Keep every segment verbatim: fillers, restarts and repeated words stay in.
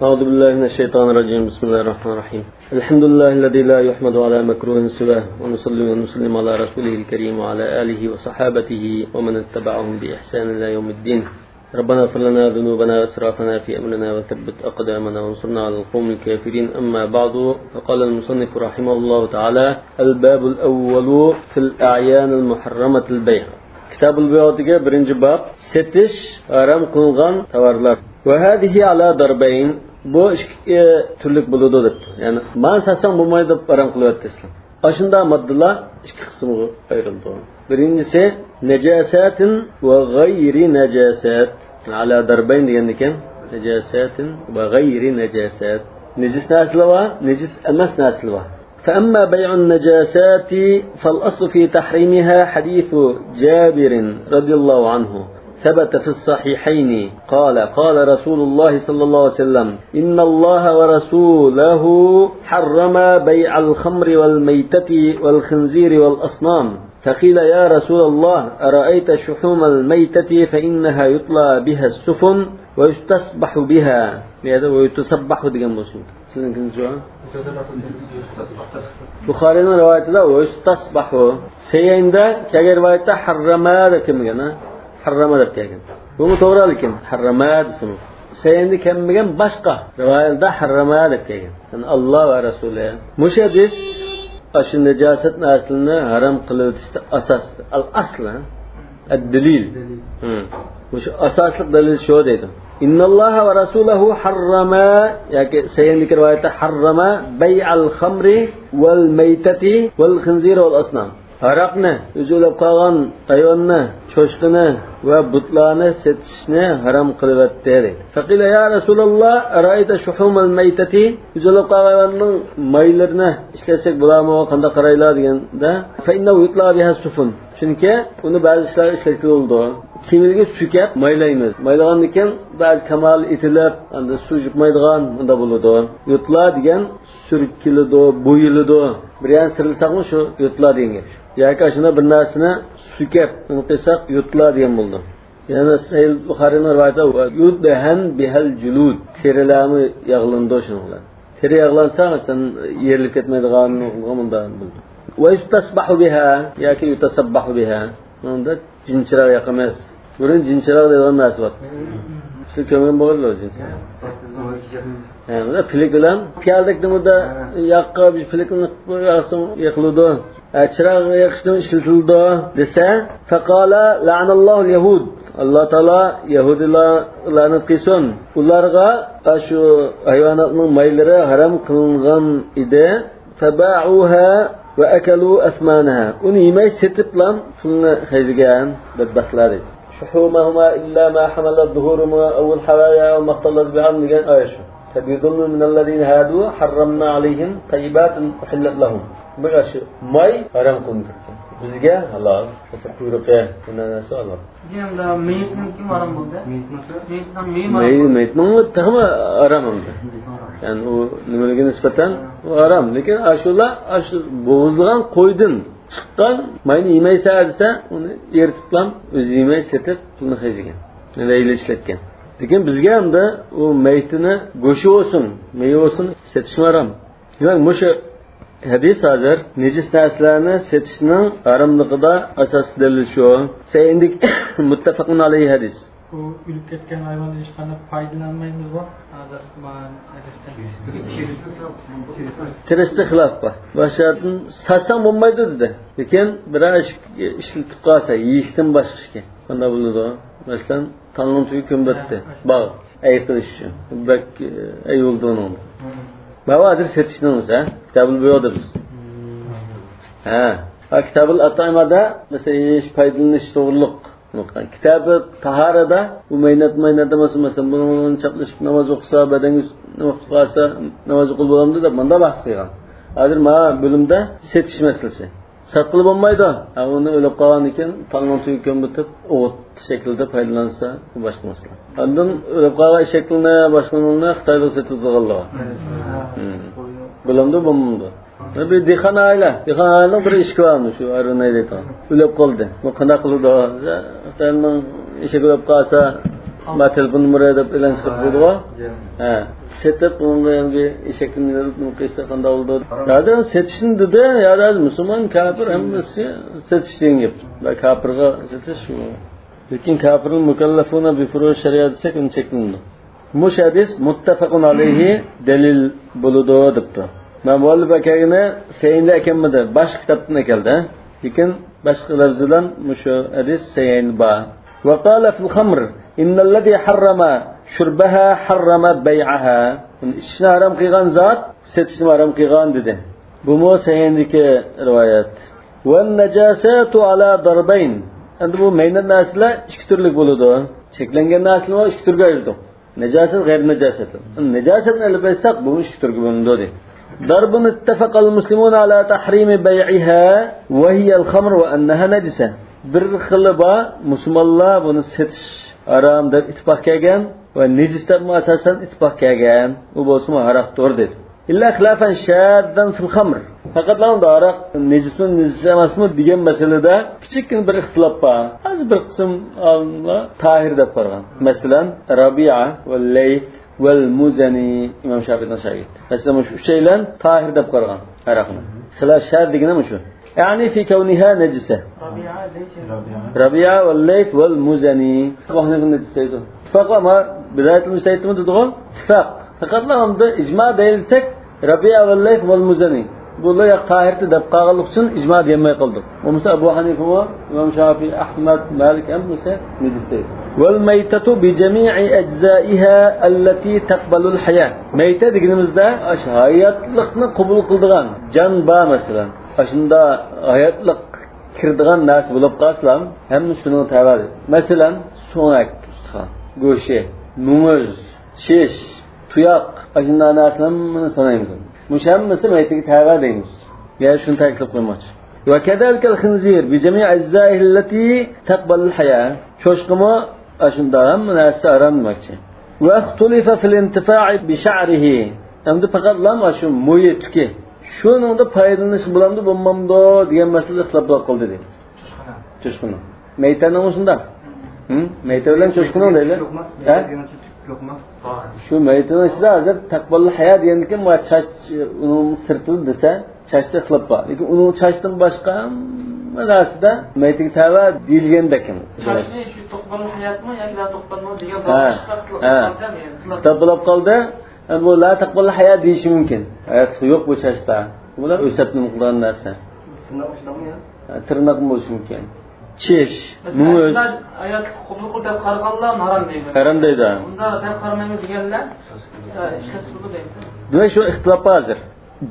أعوذ بالله من الشيطان الرجيم. بسم الله الرحمن الرحيم. الحمد لله الذي لا يحمد على مكروه سواه، ونصلي ونسلم على رسوله الكريم وعلى آله وصحابته ومن اتبعهم بإحسان إلى يوم الدين. ربنا اغفر لنا ذنوبنا وإسرافنا في أمرنا وثبت أقدامنا وانصرنا على القوم الكافرين. أما بعد، فقال المصنف رحمه الله تعالى: الباب الأول في الأعيان المحرمة البيع. كتاب البيوعدىكى بىرىنچى باب، سېتىش ھارام قىلىنغان تاۋارلار. وهذه على ضربين، بۇ ئىككى تۈرلۈك بولىدۇ دەپتۇ. يەنى مانا ساتساڭ بولمايدۇ دەپ ھارام قىلىۋەتتى ئىسلام. ئاشۇنداق ماددىلار ئىككى قىسىمغا ئايرىلىدۇ. بىرىنچىسى، نجاسات وغير نجاسات. على ضربين دېگەندىكىن، نجاسات وغير نجاسات. نىجىس نەرسىلەر بار، نىجىس ئەمەس نەرسىلەر بار. فأما بيع النجاسات فالأصل في تحريمها حديث جابر رضي الله عنه ثبت في الصحيحين قال: قال رسول الله صلى الله عليه وسلم: إن الله ورسوله حرم بيع الخمر والميتة والخنزير والأصنام. فقيل: يا رسول الله، أرأيت شحوم الميتة فإنها يطلى بها السفن ويستصبح بها. بۇ يەردە ويتصبح دېگەن بولسۇن. سىزنىڭكىڭىز شۇ. بۇخارىنىڭ رىۋايىتىدە ۋەيۇستەسبەھۇ. سەھىھەيندە كەلگەن رىۋايەتتە ھەررەمە دەپ كەلمىگەن، ھە؟ ھەررەمە دەپ كەلگەن. بۇمۇ توغرا، لېكىن ھەررەمە دېسىمۇ. سەھىھەيندە كەلمىگەن باشقا رىۋايەتتە ھەررەمە دەپ كەلگەن. يەنى ئاللا ۋە رەسۇلى. مۇشۇ ھەدىس ئاشۇ نىجاسەت نەرسىلەرنى ھارام قىلىۋېتىشتە ئاساس، ئەل ئەسل، ھە؟ ئەددىلىل. دەلىل. ھە. مۇشۇ ئاساسلىق دەلىل شۇ دەيدۇ. إن الله ورسوله حرم، ياكى سەھىھەيندىكى رىۋايەتتە حرم بيع الخمر والميتة والخنزير والأصنام. ھاراقنى، ئۆزى ئۆلۈپ قالغان ھايۋاننى، چوشقىنى ۋە بۇتلارنى سېتىشنى ھارام قىلىۋەتتى دەيدۇ. فقيل: يا رسول الله، أرأيت شحوم الميتة؟ ئۆزى ئۆلۈپ قالغان ھايۋاننىڭ مايلىرىنى ئىشلەتسەك بولامۇ، قانداق قارايلا دېگەندە، فإنه يطلى بها السفن. چۈنكى ئۇنى بەزى ئىشلارغا ئىشلەتكىلى بولىدۇ. كېمىلىگە سۈركەپ مايلايمىز. مايلىغاندىن كېيىن بەزى كامالى ئېتىلىپ، ئاندىن سۇ يۇقمايدىغان، مۇنداق بولىدۇ. يۇتلا دېگەن سۈركىلىدۇ، بويىلىدۇ. بىر يەرنى سىرلىساقمۇ شۇ يۇتلا دېگەن گەپ. ياكى ئاشۇنداق بىر نەرسىنى سۈركەپ، ئۇنى قىلساق يۇتلا دېگەن بولىدۇ. يەنە سەھىھ بۇخارىنىڭ رىۋايىتى، ويدهن بها الجلود، تېرىلەرمۇ ياغلىنىدۇ شۇنىڭ بىلەن. تېرە ياغلانسا، مەسىلەن، يېرىلىپ كەتمەيدىغان، مۇنداق بولىدۇ. ويستسبح بها ياكى يتسبح بها. ئۇنىڭدا جىنچىراغ ياقىمىز. بۇرۇن جىنچىراغ دەيدىغان نەرسە بار. سىز كۆرگەن بولغىدىلا جىنچىراغ. ھە، مۇنداق پىلىك بىلەن پىيالىدەك نېمىدە ياققا بىر پىلىكنى قىلىپ قويۇۋەرسىڭ يېقىلىدۇ. ھە، چىراغ يېقىشتىن ئىشلىتىلىدۇ دېسە، فقال لعن الله اليهود. ئاللا تائالا يەھۇدىيلار لەنەت قىلسۇن. ئۇلارغا ئاشۇ ھايۋاناتنىڭ مايلىرى ھارام قىلىنغان ئىدى. فباعوها وأكلوا أثمانها. ئۇنى يېمەي سېتىپلا پۇلنى خەجلىگەن بەتبەختلەر دەيدۇ. شحومهما إلا ما حملت ظهورهما أو الحوايا أو ما اختلط بعظم دېگەن ئايەت شۇ. فبظلم من الذين هادوا حرمنا عليهم طيبات أحلت لهم. بىر ئاشۇ ماي ھارام قىلىنىپ كەتكەن. بىزگە ھالال. مەسىلەن، قۇيرۇقى، بۇنداق نەرسە ھالال. ئەمدى مېيىتنىڭكى ھارام بولدى. مېيىتنىڭكى؟ مېيىتنىڭ مېيى ھارام مېيى، بولدى. مېيىتنىڭ تېخىمۇ ھارام ئەمدى. يەنى ئۇ نېمىلىكى نىسبەتەن ئۇ ھارام. لېكىن ئاشۇلار، ئاشۇ بوغۇزلىغان قويدىن چىققان ماينى يېمەيسەن دېسە، ئۇنى ئېرىتىپلا ئۆزى يېمەي سېتىپ، پۇلنى خەجلىگەن. يەنى ھەيلە ئىشلەتكەن. لېكىن بىزگە ئەمدى ئۇ مېيىتنى گۆشى بولسۇن، مېيى بولسۇن، سېتىشمۇ ھارام. دېمەك، مۇشۇ ھەدىس ھازىر نىجىس نەرسىلەرنى سېتىشنىڭ ھاراملىقىدا ئاساسلىق دەلىل شۇ. سەھىھەيندىكى مۇتتەپەقۇن ئەلەيھى ھەدىس. ئۇ ئۆلۈپ كەتكەن ھايۋاندىن ھېچقانداق پايدىلانمايمىزغۇ؟ ھازىر مانا ھەدىستە. تىرىستى خىلاپ بار. باشقىدىن ساتساڭ بولمايدۇ دېدى. لېكىن بىرەر ئىش ئىشلىتىپ قالسا، يېيىشتىن باشقا ئىشكەن. قانداق بولىدۇ؟ مەسىلەن، تالنىڭ تۈۋى كۆمۈپ ئۆتتى. باغ. ئەيىب قىلىش ئۈچۈن. بەك، ئەيىب بولىدۇ ئۇنىڭدا. ماۋۇ ھازىر سېتىشنىڭ ئۆزى، ھە؟ كىتابۇل بۇيۇدا بىز. ھە. ھە، كىتابۇل ئەتئىمەدە، مەسىلەن، يېيىش، پايدىلىنىش توغرۇلۇق. كىتابى تاھارەدە، بۇ مەينەت، مەينەت ئەمەس، مەسىلەن، بۇنىڭ بىلەن چاپلىشىپ ناماز ئوقۇسا، بەدەنگە نېمە قىلىپ قالسا، ناماز ئوقۇپ بولامدۇ دەپ، مۇنداق بەھس قىلغان. ھازىر مانا بۆلۈمدە سېتىش مەسىلىسى. ساتقىلى بولمايدۇ. ھە، ئۇنى ئۆلۈپ قالغاندىن كېيىن تالنىڭ تۈۋىگە كۆمۈۋېتىپ، ئوت شەكلىدە پايدىلانسا، بۇ باشقا مەسىلە. ئاندىن ئۆلۈپ قالغان ئېشەكلىرىنى، باشقىلىرىنى خىتايدا سېتىۋېتىدىغانلار بار. ھىم. بولامدۇ، بولمامدۇ؟ بىر دېھقان ئائىلە، دېھقان ئائىلىنىڭ بىر ئېشىكى بارمۇ شۇ ئارىناي دەيدىغان. ئۆلۈپ قالدى. بۇ قانداق قىلىدۇ؟ خىتاينىڭ ئېشەكى ئۆلۈپ قالسا، ما تېلېفون نومۇرى دەپ ئېلان چىقىرىپ قويدىغۇ. ھە. سېتىپ، ئۇنىڭغا يەنە ئېشەكنى مىنىپ، ئۇنى قىلسا قانداق بولىدۇ؟ يا سېتىشنى دېدى، يا مۇسۇلمان، كاپىر، ھەممىسى سېتىش دېگەن گەپ. كاپىرغا سېتىش شۇ. لېكىن كاپىرنىڭ مۇكەللەفۇنە بىفۇرۇ شەرىئەت دېسەك، ئۇنى چەكلىنىدۇ. مۇشۇ ھەدىس مۇتتەفەقۇن ئەلەيھى دەلىل بولىدۇ دەپتۇ. مەن مۇئەللىپ ئەكەلگىنى سەھىھنى ئەكەلمىدى، باشقا كىتابتىن ئەكەلدى. لېكىن باشقا لەفز بىلەن مۇشۇ ھەدىس سەھىھنى بار. وقال في الخمر إن الذي حرم شربها حرم بيعها. ئىچىشنى ھارام قىلغان زات سېتىشنى ھارام قىلغان دېدى. بۇمۇ سەھىھدىكى رىۋايەت. والنجاسات على ضربين. ئەمدى بۇ مەينەت نەرسىلەر ئىككى تۈرلۈك بولىدۇ. چەكلەنگەن نەرسىلەرنى ئىككى تۈرگە ئايرىدۇق. نەجاسەت، غەيرىي نەجاسەت. نەجاسەتنى ئېلىپ ئېيتساق، بۇمۇ ئىككى تۈرگە بۆلۈنىدۇ دەيدۇ. ضرب اتفق المسلمون على تحريم بيعها وهي الخمر وأنها نجسة. بىر خىلى بار، مۇسۇلمانلار بۇنى سېتىش ھارام دەپ ئىتتىپاق كەلگەن ۋە نىجىس دەپمۇ ئاساسەن ئىتتىپاق كەلگەن. ئۇ بولسىمۇ ھاراقتۇر دەيدۇ. إلا خلافا شاذا في الخمر. پەقەتلا ئۇندا ھاراق نىجىسمۇ، نىجىس ئەمەسمۇ دېگەن مەسىلىدە كىچىككىنە بىر ئىختىلاپ بار. ھازىر بىر قىسىم ئالىملار تاھىر دەپ قارىغان. مەسىلەن، رابىئە ۋە لەيس ۋەل مۇزەنى، ئىمام شافىئىنىڭ شاگىرتى. مەسىلەن، مۇشۇ ئۈچەيلەن تاھىر دەپ قارىغان ھاراقنى. خىلاف شاذ دېگىنى مۇشۇ. يەنى في كونها نجسة. رابىئە ۋە لەيس ۋەل مۇزەنى. ئەبۇ ھەنىفە نىجىس دەيدۇ. ئىتتىپاق بار، ئەمما بىدايەتۇل مۇجتەھىدمۇ دېدىغۇ؟ ئىتتىپاق. پەقەتلا ئۇندا ئىجما دەيلىسەك، رابىئە ۋە لەيس ۋەل مۇزەنى. بۇلار ياق تاھىرتى دەپ قالغانلىقى ئۈچۈن ئىجما دېيەلمەي قالدۇق. بولمىسا ئەبۇ ھەنىفىمۇ، ئىمام شافىئى، ئەھمەد، مالىك ھەممىسى نىجىس دەيدۇ. والميتة بجميع أجزائها التي تقبل الحياة. مەيتە دېگىنىمىزدە ئاشۇ ھاياتلىقنى قوبۇل قىلىدىغان جان بار مەسىلەن. ئاشۇنداق ھاياتلىق كىرىدىغان نەرسە بولۇپ قالسىلا، ھەممە شۇنىڭغا تەۋە. مەسىلەن، سۆڭەك، ئۇستىخان، گۆشى، مۈڭۈز، چىش، تۇياق، ئاشۇنداق نەرسىلەرنى ھەممىنى سانايمىز. مۇشۇ ھەممىسى مەيتىگە تەۋە دەيمىز. يا شۇنى تەكىتلەپ قويماقچى. وكذلك الخنزير بجميع أجزائه التي تقبل الحياة. چوشقىمۇ ئاشۇنداق ھەممە نەرسىسى ھارام دېمەكچى. واختلف في الانتفاع بشعره. ئەمدى پەقەتلا ئاشۇ مويى، تۈكى، شۇنىڭدا پايدىلىنىش بولامدۇ، بولمامدۇ دېگەن مەسىلىدە ئىختىلاپ بولۇپ قالدى دېدى. چوشقىنىڭ. مەيتەننىڭ شۇنداق. ھە؟ مەيتە بىلەن چوشقىنىڭ دەيلى. ھە؟ شۇ مەيتىنىڭ ئىچىدە ھازىر تەقۋەل ھايا دېگەندىكىن، چاچ، ئۇنىڭ سىرتىدا دېسە، چاچتا ئىختىلاپ بار. لېكىن ئۇنىڭ چاچتىن باشقا ھەممە نەرسىدە مەيتىگە تەۋە دېيىلگەندەك. چاچنى شۇ تەقۋەل ھاياتمۇ ياكى لا تەقۋەل دېگەن ھە. باشقا ئىختىلاپ ھە. قالدى. ئىختىلاپ بولۇپ قالدى. ئەمدى بۇ لا تەقۋەل ھايا دېيىشى مۇمكىن. ھاياتلىقى يوق بۇ چاچتا. بۇلار ئۆسەپ نېمە قىلىدىغان نەرسە. تىرناقمۇ يا؟ ھە، تىرناق بولۇشى مۇمكىن. چىش، مەسىلەن، مۇڭ ئۆز. شۇنداق ھاياتلىققا قوبۇل قىل دەپ قارىغانلار ھارام دەيدۇ. ھارام دەيدۇ. ئۇنداق دەپ قارىمايمىز دېگەنلەر، ھە، ئىشلەتسىمۇ دەيدۇ. دېمەك، شۇ ئىختىلاپ بار ھازىر.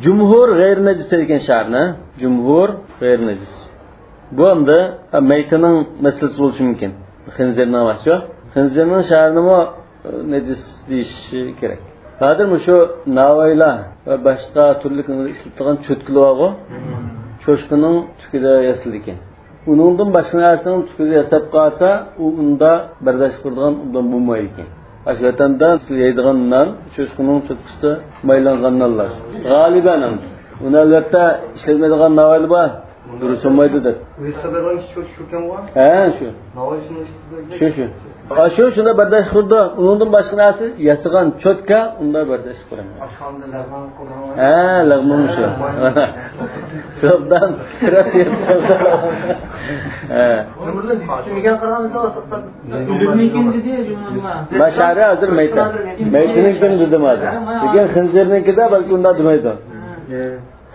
جۇمھۇر غەيرىي نەجىس دېگەن شەھەرنى. جۇمھۇر غەيرىي نەجىس. بۇ ئەمدى مەيتىنىڭ مەسىلىسى بولۇشى مۇمكىن. خىنزىرنىڭ ئەمەس شۇ. خىنزىرنىڭ شەھەرنىمۇ نەجىس دېيىشى كېرەك. ھازىر مۇشۇ ناۋايلار ۋە باشقا تۈرلۈك ئىشلىتىدىغان چۆتكىلى بارغۇ، چوشقىنىڭ تۈكىدە ياسىلىدىكەن. ئۇنىڭدىن باشقا نەرسىنىڭ تۈكىدە ياساپ قالسا، ئۇ ئۇندا بەرداشلىق قىلىدىغان، ئۇندا بولمايدىكەن. ئاشۇ ۋەتەندە سىز يەيدىغان نان، چوشقىنىڭ چوتكىسىدا مايلانغان نانلار. غالىبەن ئەمدى. ئۇنى ئەلۋەتتە ئىشلەتمەيدىغان ناۋايلار بار. دۇرۇس بولمايدۇ دەپ. ۋىسكا بەرگەن شۇ، شۇكەنغۇ؟ ھە، شۇ. ناۋاي شۇنى ئىشلىتىپ شۇ، شۇ. ئا، شۇ، شۇنى بەرداشلىق قىلىدۇ. ئۇنىڭدىن باشقا نەرسە ياسىغان چوتكا، ئۇندا بەرداشلىق قىلىمەن. ئاشخانىدا لەغمەن قىلىدىغان. ھە، لەغمەن شۇ. سوپدان. ھە. ئۆلۈمنىڭكىن دېدى، جۇمھۇرلار. ماشارى ھازىر مەيتە. مەيتىنىڭكىن دېدىم ھازىر. لېكىن خىنزىرنىڭكىدە بەلكى ئۇنداق دېمەيدۇ. ھە.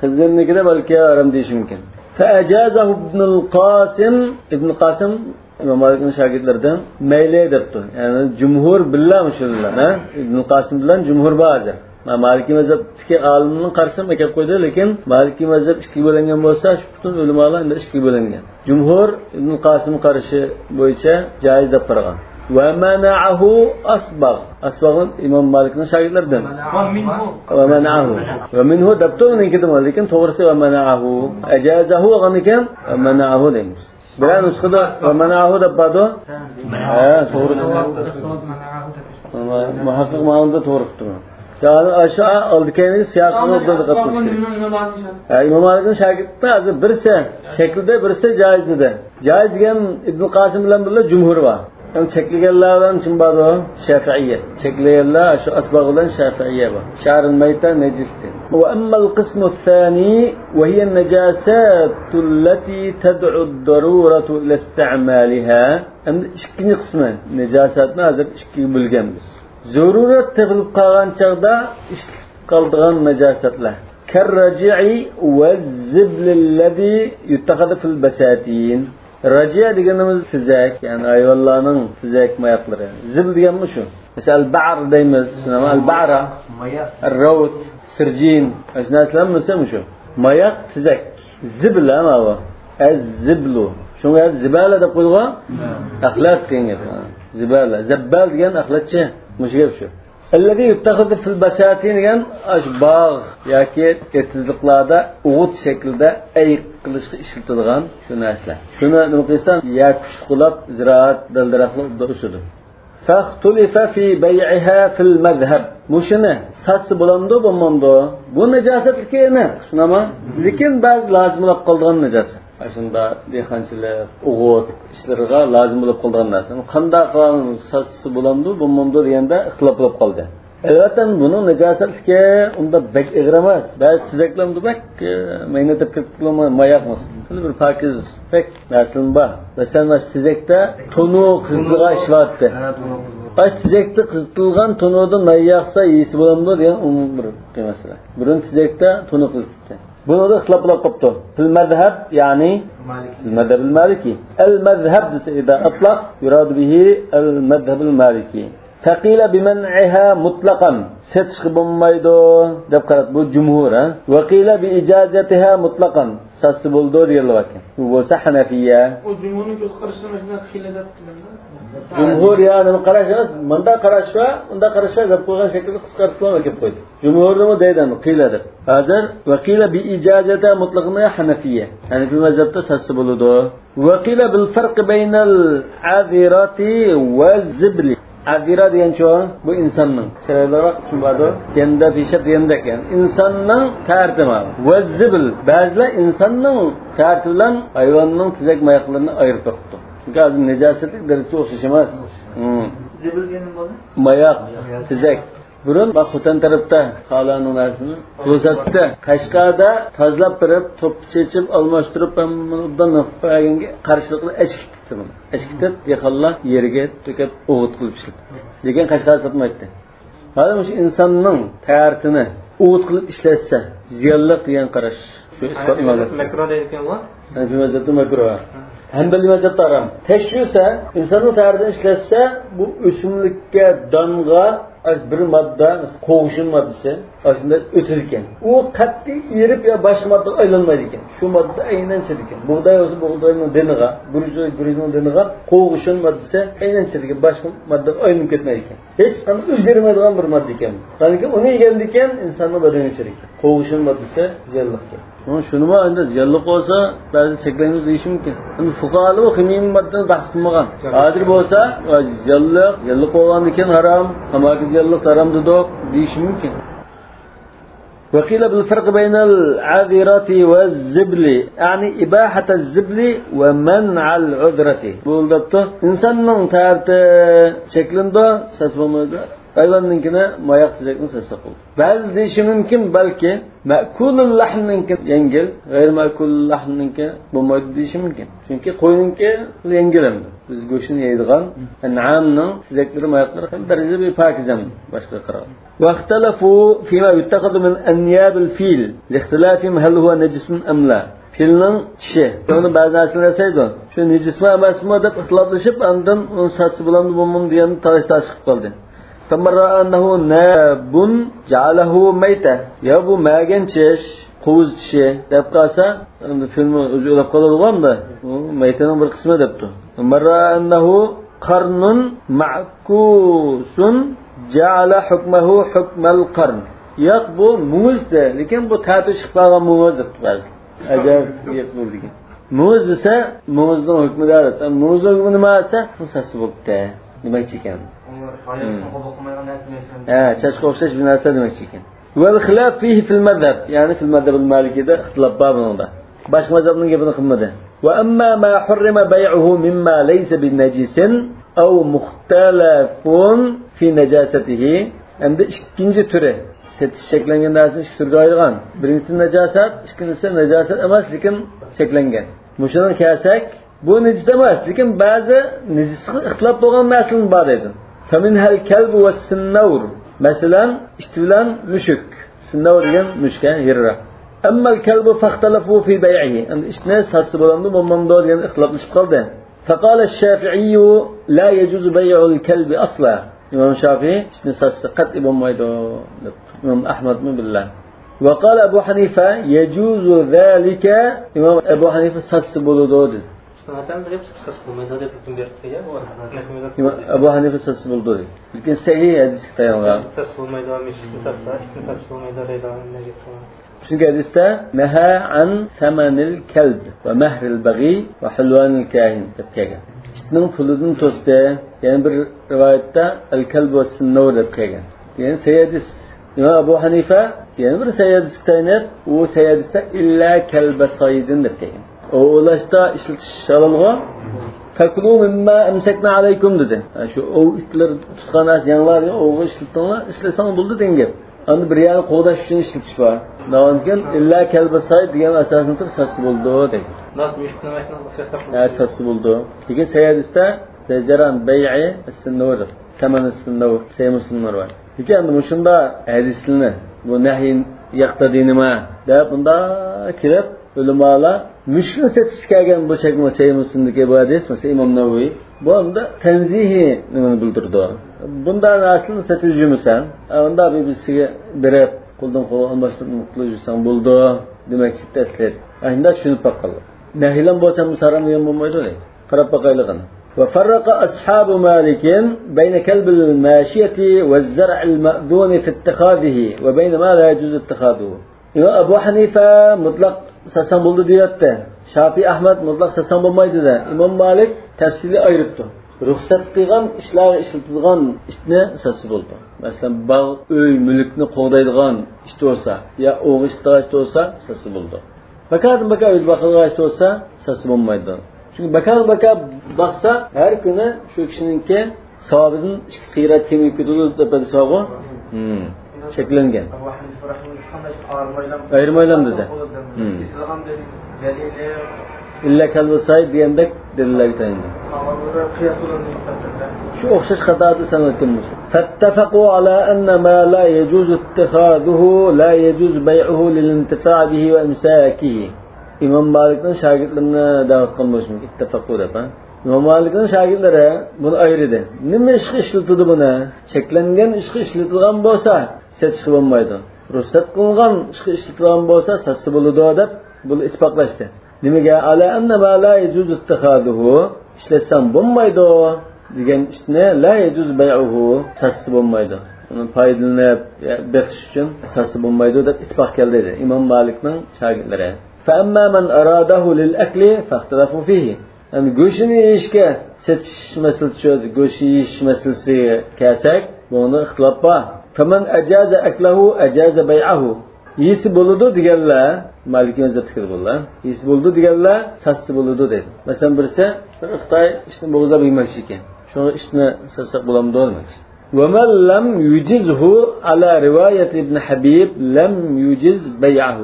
خىزىرنىڭكىدە بەلكى ھارام دېيىشى مۇمكىن. فأجازه ابن القاسم، ئىبن قاسىم ئىمام مالىكنىڭ شاگىرتلىرىدىن مەيلى دەپتۇ. يەنى جۇمھۇر بىللە مۇشۇ بىلەن، ھە؟ ئىبن قاسىم بىلەن جۇمھۇر بار ھازىر. مانا مالىكىي مەزھەپتىكى ئالىمنىڭ قارىسىمۇ ئەكەپ قويدى، لېكىن مالىكىي مەزھەپ ئىككىگە بۆلۈنگەن بولسا، شۇ پۈتۈن ئۆلىمالار ئەمدى ئىككىگە بۆلۈنگەن. جۇمھۇر ئىبن قاسىم قارىشى بويىچە جائىز دەپ قارىغان. ومنعه أصبغ. ئەسباغ ئىمام مالىكنىڭ شاگىرتلىرىدىن. ومنه. ومنعه. ومنه دەپتۇ ئۇنىڭكىدىمۇ، لېكىن توغرىسى ومنعه. ئەجازەھۇ بولغان ئىكەن، ومنعه دەيمىز. بىرەر نۇسخىدا ومنعه دەپ بارىدۇ. ھە، توغرا. مۇھەققىق ماڭىدا توغرا قىپتۇ. يا، ئاشۇ ئالدىكەينىڭ سىياقىغا دىققەت قىلىش كېرەك. ھە، ئىمام مالىكنىڭ شاگىرتلىرى ھازىر بىرسى شەكىلدە، بىرسى جائىز دېدى. جائىز دېگەن ئىبن قاسىم بىلەن بىللە جۇمھۇر بار. يەنى چەكلىگەنلەر بىلەن كىم بار ئۇ؟ شافىئىيە. چەكلىگەنلەر شۇ ئەسباغ بىلەن شافىئىيە بار. شعر الميتة نجس. وأما القسم الثاني وهي النجاسات التي تدعو الضرورة إلى استعمالها. ئەمدى ئىككىنچى قىسمى، نەجاسەتنى ھازىر ئىككىگە بۆلگەنمىز. زۆرۈرەت تېپىلىپ قالغان چاغدا ئىشلىتىپ قالىدىغان نەجاسەتلەر. كالرجيع والزبل الذي يتخذ في البساتين. رجيع دېگىنىمىز تېزەك، يەنى ھايۋانلارنىڭ تېزەك ماياقلىرى. زىبل دېگەنمۇ شۇ. مەسىلەن، ئەلبەئر دەيمىز، شۇنداقمۇ؟ ئەلبەئرە، ماياق. رەۋت، سىرجىن. ئاشۇ نەرسىلەر ھەممىسى شۇ. ماياق، تېزەك. زىبىل ھە ماۋۇ. ئەز زىبلۇ. شۇڭا زىبالە دەپ قويغان. ھە. ئەخلەت دېگەن گەپ. زىبالە. زەببال دېگەن ئەخلەتچى. مۇشۇ گەپ شۇ. الذي يتخذ في البساتين دېگەن ئاشۇ باغ ياكى ئېتىزلىقلاردا ئوغۇت شەكلىدە ئەي قىلىشقا ئىشلىتىدىغان شۇ نەرسىلەر. شۇنى نېمە قىلسا، يەر كۈچلۈك بولاپ، زىرائەت دەل-دەرەخلەر ئوبدان ئۆسىدۇ. فاختلف في بيعها في المذهب. مۇشۇنى ساتسا بولامدۇ، بولمامدۇ؟ بۇ نەجاسەتلىكى ئېنىق، شۇنداقمۇ؟ لېكىن بەزى لازىم بولۇپ قالىدىغان نەجاسەت. ئاشۇنداق دېھقانچىلىق، ئوغۇت ئىشلىرىغا لازىم بولۇپ قالىدىغان نەرسە. قانداق قىلغان ساتسا بولامدۇ، بولمامدۇ دېگەندە ئىختىلاپ بولۇپ قالدى. ئەلۋەتتە، بۇنىڭ نەجاسەتلىكى ئۇنداق بەك ئېغىر ئەمەس. بەزى تېزەكلەردە بەك، ئە، مەينەت دەپ كېتىپ قالما-، ماياق بولسۇن. بىر پاكىز پەك نەرسىلەر بار. مەسىلەن، مانا شۇ تېزەكتە تونۇ قىزىتىلغان ئىش بارتتى. ھە، تونۇ قىزىتىلغان. ئاش تېزەكتە قىزىتىلغان تونۇدا نان ياقسا يېسە بولامدۇ دېگەن ئومۇمىي بىر مەسىلە. بۇرۇن تېزەكتە تونۇ قىزىتىپتى. بۇنىڭدا ئىختىلاپ بولۇپ قاپتۇ. في المذهب، يەنى مالىكى. في المذهب المالكي. المذهب دېسە، إذا أطلق يراد به المذهب المالكي. فقيل بمنعها مطلقا. سېتىشقا بولمايدۇ دەپ قاراپ، بۇ جۇمھۇر، ھە؟ وقيل بإجازتها مطلقا. ساتسا بولىدۇ دېگەنلەر باركەن. بۇ بولسا ھەنەفىيە. ئۇ جۇمھۇرنىڭ كۆز قارىشىدا مۇشۇنداق خىلە دەپ. جۇمھۇر يا نېمە قاراش ئەمەس، مۇنداق قاراش بار، ئۇنداق قاراش بار دەپ قويغان شەكىلدە قىسقارتىپ قويۇپ كېلىپ قويدى. جۇمھۇر نېمە دەيدۇ، قىيلا دەپ. ھازىر ۋەقىلە بىئىجازەتە مۇتلەقنى ھەنەفىيە. ھەنەفىي مەزھەپتە ساتسا بولىدۇ. ۋەقىلە بىل فەرقى بەينەل ئەزىراتى ۋە زىبلى. ئەزىرا دېگەن شۇ، بۇ ئىنساننىڭ. چىرايلىقراق ئىسمى باردۇ. گەندە پىشەپ دېگەندەك، يەنى ئىنساننىڭ تەرىتى مانا. ۋە زىبل. بەزىلەر ئىنساننىڭ تەرىتى بىلەن ھايۋاننىڭ تېزەك ماياقلىرىنى ئايرىپ بېقىپتۇ. چۈنكى ھازىر نەجاسەتلىك دەرىجىسى ئوخشاش ئەمەس. ھىم. زىبىل دېگەن نېمە بولدى؟ ماياق، تېزەك. بۇرۇن مانا خوتەن تەرەپتە خالانىڭ نەرسىنى توزاتتى. قەشقەردە تازىلاپ بېرىپ، توپا چېچىپ، ئالماشتۇرۇپ، ھەممىنى ئوبدان قىلىپ بەرگەنگە قارشىلىقىنى ئەچىكىپ كېتىپتۇ بۇنى. ئەچىكىتىپ، دېھقانلار يېرىگە تۆكۈپ، ئوغۇت قىلىپ ئىشلىتىپتۇ. لېكىن قەشقەردە ساتمايتتى. ھازىر مۇشۇ ئىنساننىڭ تەرىتىنى ئوغۇت قىلىپ ئىشلەتسە، زىيانلىق دېگەن قاراش. شۇ ئىسپاتلىنىدۇ. مەكرۇ دەيدىكەنغۇ؟ ھەنەفىي مەزھەپتە مەكرۇ. ھەنبەلىي مەزھەپتە ھارام. تەشۋىسە، ئىنساننىڭ تەرىتىنى ئىشلەتسە، بۇ ئۆسۈملۈككە، دانغا بىر ماددا، مەسىلەن، قوغۇشۇن ماددىسى، ئاشۇنداق ئۆتىدىكەن. ئۇ قەتئىي ئېرىپ يا باشقا ماددىغا ئايلانمايدىكەن. شۇ ماددا ئەينەن چىدىكەن. بۇغداي بولسا بۇغداينىڭ دېنىغا، گۈرۈچ بولسا گۈرۈچنىڭ دېنىغا قوغۇشۇن ماددىسى ئەينەن چىدىكەن. باشقا ماددىغا ئايلىنىپ كەتمەيدىكەن. ھېچقانداق ئۆزگەرمەيدىغان بىر ماددا ئىكەن. لېكىن ئۇنى يېگەندىكىن ئىنساننىڭ بەدىنىگە چىدىكەن. قوغۇشۇن ماددىسى زىيانلىقكەن. شۇنىمۇ ئەمدى زىيانلىق بولسا، بەزى چەكلەيمىز دېيىشى مۇمكىن. ئەمدى فۇقاھالار بۇ خىمىيىۋى ماددىنى بەھس قىلمىغان. ھازىر بولسا، زىيانلىق، زىيانلىق بولغاندىكىن ھارام، تاماكا زىيانلىق، ھارام دېدۇق دېيىشى مۇمكىن. وقيل بالفرق بين العذرة والزبل، يعني إباحة الزبل ومنع العذرة. بۇ دەپتۇ، ئىنساننىڭ تەرىتى چەكلىنىدۇ، سەس بولمايدۇ. ھايۋاننىڭكىنى، ماياق تېزەكنى سەس قىلىدۇ. بەزى دېيىشى مۇمكىن، بەلكى مەئكۇلۇل لەھمنىڭكى يەڭگىل، غەيرىي مەئكۇلۇل لەھمنىڭكى بولمايدۇ دېيىشى مۇمكىن. چۈنكى قوينىڭكى يەڭگىل ئەمدى. بىز گۆشىنى يەيدىغان ئەنئامنىڭ تېزەكلىرى، ماياقلىرى خېلى دەرىجىدە بىر پاكىز ئەمدى باشقىلارغا قارىغاندا. واختلفوا فيما يتخذ من أنياب الفيل لاختلافهم هل هو نجس أم لا. پىلنىڭ چىشى، ئۇنى بەزى نەرسىلەر ياسايدۇ. شۇ نىجىسمۇ ئەمەسمۇ دەپ ئىختىلاپلىشىپ، ئاندىن ئۇنى ساتسا بولامدۇ، بولمامدۇ دېگەن تالاش-تارتىش قىلىپ قالدى. فمن رأى أنه ناب جعله ميتة. يا بۇ مەگەن چىش، قوۋۇز چىشى دەپ قالسا، ئەمدى پىلمۇ ئۆزى ئۆلۈپ قالىدىغۇ ئەمدى. ئۇ مەيتەنىڭ بىر قىسمى دەپتۇ. من رأى أنه قرن معكوس جعل حكمه حكم القرن. ياق، بۇ مۇڭۇزدى، لېكىن بۇ تەتۈر چىقىپ قالغان مۇڭۇز دەپتۇ بەزىلەر. ئەجەب گەپ بولدىكەن. مۇڭۇز دېسە، مۇڭۇزنىڭ ھۆكمى دەپ. مۇڭۇزنىڭ ھۆكمى نېمە دېسە، بۇ سەسسە بولۇپتى دېمەكچى ئىكەن. ھە، چاچقا ئوخشاش بىر نەرسە دېمەكچى ئىكەن. والخلاف فيه في المذهب، يەنى في المذهب المالكيدە ئىختىلاپ بار بۇنىڭدا. باشقا مەزھەپنىڭ گېپىنى قىلمىدى. وأما ما حرم بيعه مما ليس بنجس، أو مختلف في نجاسته. ئەمدى ئىككىنچى تۈرى. سېتىش چەكلەنگەن نەرسىنى ئىككى تۈرگە ئايرىغان. بىرىنچىسى ناجاسەت، ئىككىنچىسى ناجاسەت ئەمەس، لېكىن چەكلەنگەن. مۇشۇنىڭغا كەلسەك، بۇ نىجىس ئەمەس، لېكىن بەزى نىجىسلىقى ئىختىلاپ بولغان نەرسىلەر بار دەيدۇ. فمنها الكلب والسنور. مەسىلەن، ئىت بىلەن مۈشۈك. سىننەۋر دېگەن مۈشۈك، ھە، يىرراق. أما الكلب فاختلفوا في بيعه. ئەمدى ئىتنى ساتسا بولامدۇ، بولمامدۇ دېگەن ئىختىلاپلىشىپ قالدى. فقال الشافعي لا يجوز بيع الكلب أصلا. ئىمام شافىئى ئىتنى ساتسا قەتئىي بولمايدۇ دەپتۇ. ئىمام ئەھمەدمۇ بىللە. وقال أبو حنيفة يجوز ذلك. ئىمام ئەبۇ ھەنىفە ساتسا بولىدۇ دېدى. ئىشتىن ئاتام دەپ ساتسا بولمايدۇ دەپ ھۆكۈم بەرىپتۇ يا، بۇ ئەھمەد. ئىمام ئەبۇ ھەنىفە ساتسا بولىدۇ دېدى. لېكىن سەھىھ ھەدىسكە تايانغان. ساتسا بولمايدۇ، مۈشۈكنى ساتسا، ئىتنى ساتسا بولمايدۇ دەيدىغان نەگە. چۈنكى ھەدىستە نەھا ئەن سەمەنىل كەلب ۋە مەھرىل بەغىي ۋە ھۇلۋانىل كاھىن دەپ كەلگەن. ئىتنىڭ پۇلىدىن توستى. يەنە بىر رىۋايەتتە ئەل كەلب ۋە سىننەۋر دەپ كەلگەن. يەنى سەھىھ ھەدىس. ئىمام ئەبۇ ھەنىفە يەنە بىر سەھىھ ھەدىسكە تايىنىپ، ئۇ سەھىھ ھەدىستە ئىللا كەلبە سايدىن دەپ كەلگەن. ئوۋلاشتا ئىشلىتىش ھالالغۇ. فكلوا مما أمسكنا عليكم دېدى. ھە، شۇ ئوۋ ئىتلىرى تۇتقان نەرسە يەڭلار، ئوۋغا ئىشلىتىڭلار، ئىشلىسەڭ بولدى دېگەن گەپ. ئەمدى بىر يەرنى قوغداش ئۈچۈن ئىشلىتىش بار. دەۋامدىكىن ئىللا كەلبە سايد دېگەن ئاساسنى تۇرۇپ ساتسا بولىدۇ دەيدۇ. ھە، ساتسا بولىدۇ. لېكىن سەھىھ ھەدىستە زەجران بەيئى سىننۇر، تەمەن سىننۇر، سەھىھ مۇسلىمدا بار. لېكىن ئەمدى مۇشۇنداق ھەدىسلەرنى، بۇ نەھي يەقتەدىنىما دەپ بۇنداق كېلىپ، ئۆلىمالار مۈشۈكنى سېتىشكە كەلگەن بۇ چەكمە سەھىھ مۇسلىمدىكى بۇ ھەدىس، مەسىلەن، ئىمام نەۋەۋى. بۇ ئەمدى تەنزىھىي نېمىنى بىلدۈرىدۇ. بۇنداق نەرسىنى سېتىۋېتىمسەن، ئۇنداق بىر بىرسىگە بېرىپ، قولدىن قولغا ئالماشتۇرۇپ قىلىۋېتسەڭ بولىدۇ، دېمەكچى ئەسلى. ئە، شۇنداق چۈشىنىپ باققانلار. نەھىيلەن بولسا ھەممىسى ھارام دېگەن بولمايدۇ. قاراپ باقايلىغىن. وفرق أصحاب مالك بين كلب الماشية والزرع المأذون في اتخاذه وبين ما لا يجوز اتخاذه. ئىمام ئەبۇ ھەنىفە مۇتلەق ساتساڭ بولدى دېيەتتى. شاپىي ئەھمەد مۇتلەق ساتساڭ بولمايدۇ دېدى. ئىمام مالىك تەپسىلىي ئايرىپتۇ. رۇخسەت قىلغان ئىشلارغا ئىشلىتىدىغان ئىتنى ساتسا بولىدۇ. مەسىلەن، باغ، ئۆي، مۈلۈكنى قوغدايدىغان ئىت بولسا، يا ئوۋغا ئىشلىتىدىغان ئىت بولسا ساتسا بولىدۇ. بەكاردىن بەكار ئۆيدە باقىدىغان ئىت بولسا ساتسا بولمايدۇ. چۈنكى بەكاردىن بەكار باقسا، ھەر كۈنى شۇ كىشىنىڭكى ساۋابىدىن ئىككى قىرات كېمىيىپ كېتىدۇ دەپ ھەدىس بارغۇ. ھىم. چەكلەنگەن. ئەبۇ ھەنىفە رەھىمەھۇللاھ ئايرىم ئايرىم دېدى. ھىم. ئىللا كەلبە سايد دېگەندەك دەلىللەرگە تايىنىدۇ. شۇ ئوخشاش خاتادا سەن ئۆتكەن بولسا. فاتفقوا على أن ما لا يجوز اتخاذه لا يجوز بيعه للانتفاع به وإمساكه. ئىمام مالىكنىڭ شاگىرتلىرىنى دەۋەت قىلمىشمۇ ئىتتىپاقۇ دەپ، ھە؟ ئىمام مالىكنىڭ شاگىرتلىرى بۇنى ئايرىدى. نېمە ئىشقا ئىشلىتىدۇ بۇنى؟ چەكلەنگەن ئىشقا ئىشلىتىدىغان بولسا، سېتىشقا بولمايدۇ. رۇخسەت قىلىنغان ئىشقا ئىشلىتىدىغان بولسا، ساتسا بولىدۇ دەپ، بۇلار ئىتتىپاقلاشتى. نېمىگە؟ على أن ما لا يجوز اتخاذه. ئىشلەتسەڭ بولمايدۇ دېگەن ئىتنى لا يجوز بيعه، ساتسا بولمايدۇ. ئۇنى پايدىلىنىپ، يا بېقىش ئۈچۈن ساتسا بولمايدۇ دەپ ئىتتىپاق كەلدى دېدى ئىمام مالىكنىڭ شاگىرتلىرى. فأما من أراده للأكل فاختلفوا فيه. يەنى گۆشىنى يېيىشكە سېتىش مەسىلىسى، شۇ گۆش يېيىش مەسىلىسىگە كەلسەك، بۇنىڭدا ئىختىلاپ بار. فمن أجاز أكله أجاز بيعه. يېسە بولىدۇ دېگەنلەر، مالىكىي مەزھەپتىكىلەر بۇلار. يېسە بولىدۇ دېگەنلەر ساتسا بولىدۇ دەيدۇ. مەسىلەن، بىرسى بىر خىتاي ئىتنى بوغۇزلاپ يېمەكچى ئىكەن. شۇڭا ئىتنى ساتساق بولامدۇ دېمەكچى. ومن لم يجزه على رواية ابن حبيب لم يجز بيعه.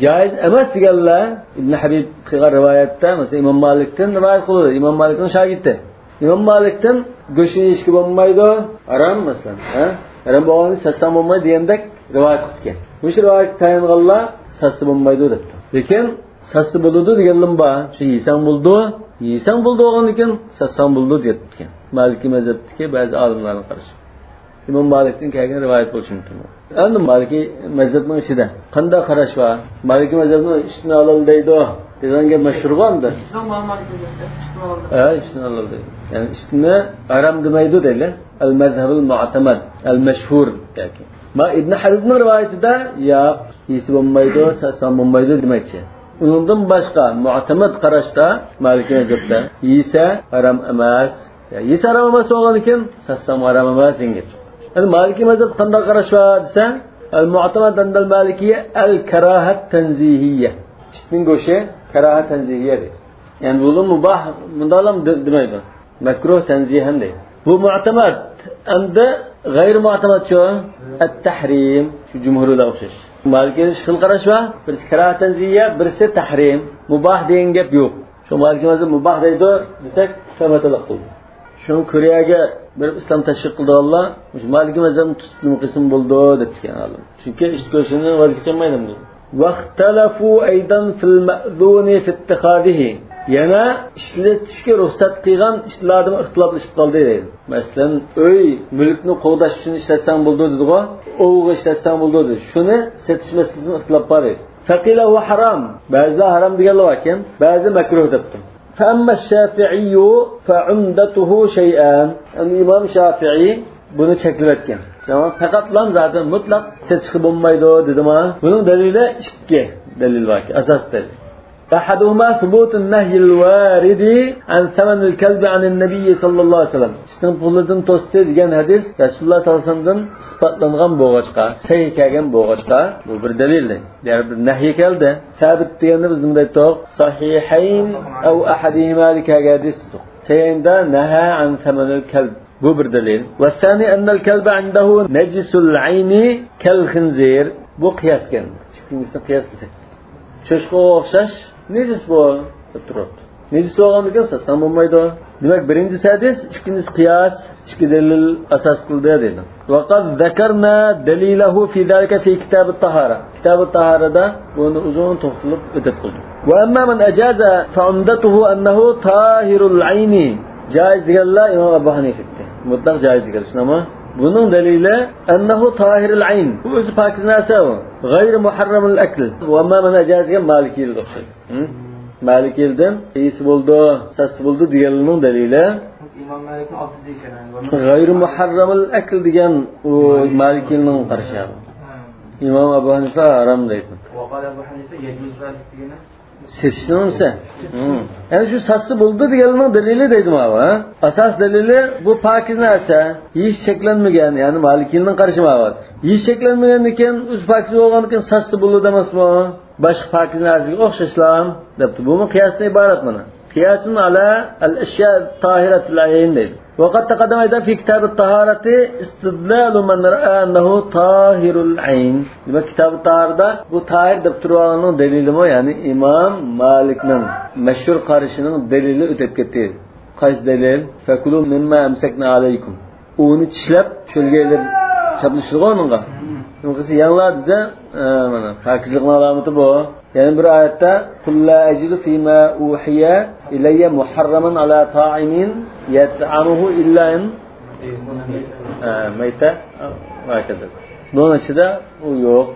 جائىز ئەمەس دېگەنلەر ئىبن ھەبىب قىلغان رىۋايەتتە، مەسىلەن، ئىمام مالىكتىن رىۋايەت قىلىدۇ. ئىمام مالىكنىڭ شاگىرتى. ئىمام مالىكتىن گۆشنى يېيىشكە بولمايدۇ، ھارام، مەسىلەن، ھە؟ ھارام بولغاننى ساتساڭ بولمايدۇ دېگەندەك رىۋايەت قىلىدىكەن. مۇشۇ رىۋايەتكە تايانغانلار ساتسا بولمايدۇ دەپتۇ. لېكىن ساتسا بولىدۇ دېگەنلىرىمۇ بار. شۇ يېسەڭ بولىدۇ، يېسەڭ بولىدۇ بولغاندىكىن ساتساڭ بولىدۇ دەپتىكەن. مالىكىي مەزھەپتىكى بەزى ئالىملارنىڭ قارىشى. ئىمام مالىكتىن كەلگەن رىۋايەت بولۇشى مۇمكىن. ئەمدى مالىكىي مەزھەپنىڭ ئىچىدە قانداق قاراش بار؟ مالىكىي مەزھەپنىڭ ئىتنى ھالال دەيدۇ دېگەن گەپ مەشھۇر بار ئەمدى. ھە، ئىتنى ھالال دەيدۇ. يەنى ئىتنى ھارام دېمەيدۇ دەيلى. ئەل مەزھەبۇل مۇئتەمەد، ئەل مەشھۇر ياكى. ما ئىبن ھەبىبنىڭ رىۋايىتىدە ياق، يېسە بولمايدۇ، ساتسا بولمايدۇ دېمەكچى. ئۇنىڭدىن باشقا مۇئتەمەد قاراشتا مالىكىي مەزھەپتە يېسە ھارام ئەمەس. يا، يېسە ھارام ئەمەس بولغاندىكىن، ساتسام ھارام ئەمەس دېگەن گەپ. ئەمدى مالىكىي مەزھەپتە قانداق قاراش بار دېسە، ئەل مۇئتەمەد ئىندەل مالىكىيە ئەل كاراھەت تەنزىھىيە. ئىتنىڭ گۆشى كاراھەت تەنزىھىيە دەيدۇ. يەنى بۇلار مۇباھ، مۇنداقلام دېمەيدۇ. مەكرۇھ تەنزىھەن دەيدۇ. بۇ مۇئتەمەد. ئەمدى غەيرىي مۇئتەمەدچۇ؟ ئەت-تەھرىم. شۇ جۇمھۇرلار ئوخشاش. مالىكىيلەر ئىككى خىل قاراش بار. بىرسى كاراھەت تەنزىھە، بىرسى تەھرىم. مۇباھ دېگەن گەپ يوق. شۇ مالىكىي مەزھەپ مۇباھ دەيدۇ دېسەك، تەۋەتەلىق قىلدى. شۇڭا كورېيەگە بېرىپ ئىسلام تەشۋىق قىلىدىغانلار مۇشۇ مالىكىي مەزھەپنى تۇتۇپ نېمە قىلسىمۇ بولىدۇ دەپتىكەن ئالىم. چۈنكى ئىت گۆشىنى ۋاز كېچەلمەيدۇ. واختلفوا أيضا في المأذون في اتخاذه. يەنە ئىشلىتىشكە رۇخسەت قىلغان ئىتلاردىمۇ ئىختىلاپلىشىپ قالدى دەيدۇ. مەسىلەن، ئۆي مۈلۈكنى قوغداش ئۈچۈن ئىشلەتسەڭ بولىدۇ دېدىغۇ، ئوۋغا ئىشلەتسەڭ بولىدۇ دېدى. شۇنى سېتىش مەسىلىسىدىمۇ ئىختىلاپ بار ئىدى. فقيل هو حرام. بەزىلەر ھارام دېگەنلەر باركەن، بەزى مەكرۇھ دەپتۇ. فأما الشافعي فعمدته شيئان. ئەمدى ئىمام شافىئىي بۇنى چەكلىۋەتكەن. تامام، پەقەتلام زادى مۇتلەق سېتىشقا بولمايدۇ دېدىما؟ بۇنىڭ دەلىلى ئىككى دەلىل باركەن، ئاساسىي دەلىل. أحدهما ثبوت النهي الوارد عن ثمن الكلب عن النبي صلى الله عليه وسلم. ئىتنىڭ پۇلىدىن توستى دېگەن ھەدىس رەسۇلۇللاھ سەللەللاھۇ ئەلەيھى ۋەسەللەمدىن ئىسپاتلانغان بولغاچقا، سەھىھ كەلگەن بولغاچقا، بۇ بىر دەلىل. يەنە بىر نەھيى كەلدى. سابىت دېگەندە بىز نېمە دەيتتۇق؟ صحيحين أو أحدهما دە كەلگەن ھەدىس دېدۇق. سەھىھەيندە نهى عن ثمن الكلب. بۇ بىر دەلىل. والثاني أن الكلب عنده نجس العين كالخنزير. بۇ قىياسكەن. ئىككىنچىسىنى قىياس دېسەك. چوشقىغا ئوخشاش نىجىس بۇ دەپ تۇرۇپتۇ. نىجىس بولغاندىكىن ساتساڭ بولمايدۇ. دېمەك، بىرىنچىسى ھەدىس، ئىككىنچىسى قىياس، ئىككى دەلىل ئاساس قىلدى دەيدۇ. وقد ذكرنا دليله في ذلك في كتاب الطهارة. كىتابى تاھارەتتە بۇنى ئۇزۇن توختىلىپ ئۆتۈپ قىلدۇق. وأما من أجاز فعمدته أنه طاهر العين. جائىز دېگەنلەر ئىمام ئەبۇ ھەنىفە ئىدى. مۇتلەق جائىز دېگەن، شۇنداقمۇ؟ بۇنىڭ دەلىلى أنه طاهر العين. بۇ ئۆزى پاكىز نەرسە ئۇ. غير محرم الأكل. وأما من أجاز دېگەن مالىكىيلەرگە ئوخشايدۇ. ھە؟ مالىكىيلەردىن يېسە بولىدۇ، ساتسا بولىدۇ دېگەنلەرنىڭ دەلىلى. ئىمام مالىكنىڭ ئاستىدا ئىكەن. غەيرى مۇھەررەمىل ئەكل دېگەن ئۇ مالىكىيلەرنىڭ قارىشى. ھە. ئىمام ئەبۇ ھەنىفە ھارام دەيدۇ. ۋەقالە ئەبۇ ھەنىفە يەجۇز زالىك دېگىنى. سېتىشنىڭ نېمىسى؟ ھە. يەنى شۇ ساتسا بولىدۇ دېگەنلەرنىڭ دەلىلى دەيدۇ ماۋۇ، ھە؟ ئاساس دەلىلى بۇ پاكىز نەرسە، ھېچ چەكلەنمىگەن، يەنى مالىكىيلەرنىڭ قارىشى ماۋۇ. ھېچ چەكلەنمىگەندىكىن، ئۆزى پاكىز بولغاندىكىن ساتسا بولىدۇ دەمەسمۇ؟ باشقا پاكىز نەرسىگە ئوخشاشلا دەپتۇ. بۇمۇ قىياستىن ئىبارەت مانا. قىياسۇن ئەلا ئەل ئەشيا تاھىرەتىل ئەين دەيدۇ. وقد تقدم أيضا في كتاب الطهارة استدلال من رأى أنه طاهر العين. دېمەك، كىتابى تاھارەتتە بۇ تاھىر دەپ تۇرۇۋالغاننىڭ دەلىلىمۇ، يەنى ئىمام مالىكنىڭ مەشھۇر قارىشىنىڭ دەلىلى ئۆتۈپ كەتتى. قايسى دەلىل؟ فكلوا مما أمسكن عليكم. ئۇنى چىشلەپ، شۆلگەيلەر چاپلىشىدىغۇ ئۇنىڭغا. شۇنىڭغا يەڭلار دېسە، ئە، مانا، پاكىزلىقنىڭ ئالامىتى بۇ. يەنە بىر ئايەتتە، قل لا أجد فيما أوحي إلي محرما على طاعم يطعمه إلا أن، ئە، ميتة، ئە، ۋە كذا. بۇنىڭ ئىچىدە ئۇ يوق.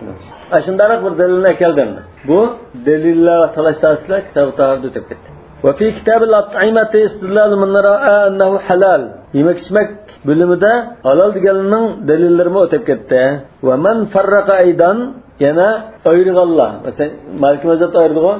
ئاشۇنداق بىر دەلىلنى ئەكەلدى ئەمدى. بۇ دەلىللەرگە تالاش-تارتىشلار كىتابى تاھارەتتە ئۆتۈپ كەتتى. وفي كتاب الأطعمة استدلال من رأى أنه حلال. يېمەك-ئىچمەك بۆلۈمىدە ھالال دېگەنلەرنىڭ دەلىللىرىمۇ ئۆتۈپ كەتتى. ومن فرق أيضا، يەنە ئايرىغانلار. مەسىلەن، مالىكىي مەزھەپتە ئايرىدىغۇ.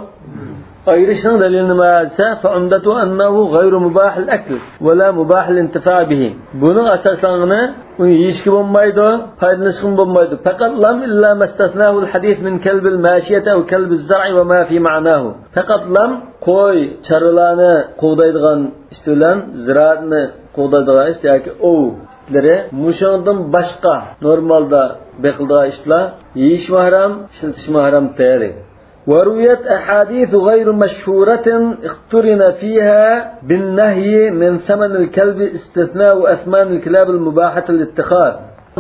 ئايرىشنىڭ دەلىلى نېمە دېسە، فعمدته أنه غير مباح الأكل ولا مباح الانتفاع به. بۇنىڭ ئاساسلانغىنى، ئۇنى يېيىشكە بولمايدۇ، پايدىلىنىشقىمۇ بولمايدۇ. فقط لم إلا ما استثناه الحديث من كلب الماشية أو كلب الزرع وما في معناه. پەقەتلام قوي، چارۋىلارنى قوغدايدىغان ئىت بىلەن زىرائەتنى قوغدايدىغان ئىت ياكى ئوۋ ئىتلىرى، مۇشۇنىڭدىن باشقا نورمالدا بېقىلىدىغان ئىتلار يېيىشمۇ ھارام، ئىشلىتىشمۇ ھارام دەيدۇ. ورويت أحاديث غير مشهورة اقترن فيها بالنهي من ثمن الكلب استثناء أثمان الكلاب المباحة الاتخاذ.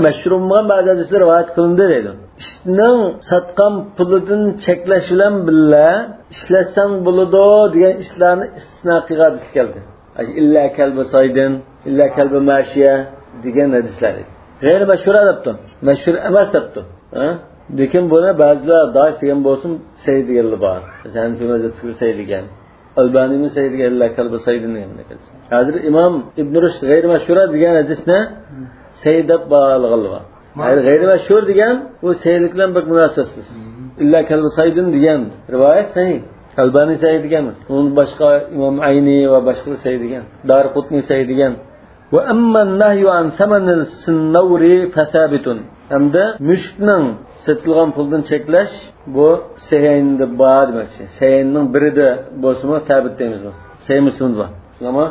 مەشھۇر بولمىغان بەزى ھەدىسلەر رىۋايەت قىلىندى دەيدۇ. ئىتنىڭ ساتقان پۇلىدىن چەكلەش بىلەن بىللە ئىشلەتسەڭ بولىدۇ دېگەن ئىتلارنى ئىستىسنا قىلغان ھەدىس كەلدى. ئاشۇ ئىللا كەلبە سايدىن، ئىللا كەلبە ماشىيە دېگەن ھەدىسلەر. غەيرى مەشھۇرە دەپتۇ. مەشھۇر ئەمەس دەپتۇ. ھە؟ لېكىن بۇنى بەزىلەر دائىف دېگەن بولسۇن، سەھىھ دېگەنلەر بار. مەسىلەن، ھەنىفىي مەزھەپتىكىلەر سەھىھ دېگەن. ئەلبانىمۇ سەھىھ دېگەن، ئىللا كەلبە سايدىن دېگەن. ھازىر ئىمام ئىبن رۇشد غەيرى مەشھۇرە دېگەن ھەدىسنى سەھىھ دەپ باھالىغانلار بار. ھەي، غەيرى مەشھۇر دېگەن، ئۇ سەھىھلىك بىلەن بەك مۇناسىۋەتسىز. ئىللا كەلبە سايدىن دېگەن رىۋايەت سەھىھ. ئەلبانى سەھىھ دېگەن ئەمەس. ئۇنىڭدىن باشقا ئىمام ئەينى ۋە باشقىلار سەھىھ دېگەن. دارىقۇتنى سەھىھ دېگەن. وأما النهي عن ثمن السنور فثابت. ھەمدە مۈشۈكنىڭ سېتىلغان پۇلىدىن چەكلەش، بۇ سەھىھەينىدە بار دېمەكچى. سەھىھەينىنىڭ بىرىدە بولسىمۇ سابىت دەيمىز بىز. سەھىھ مۇسلىمدا بار. شۇنداقمۇ؟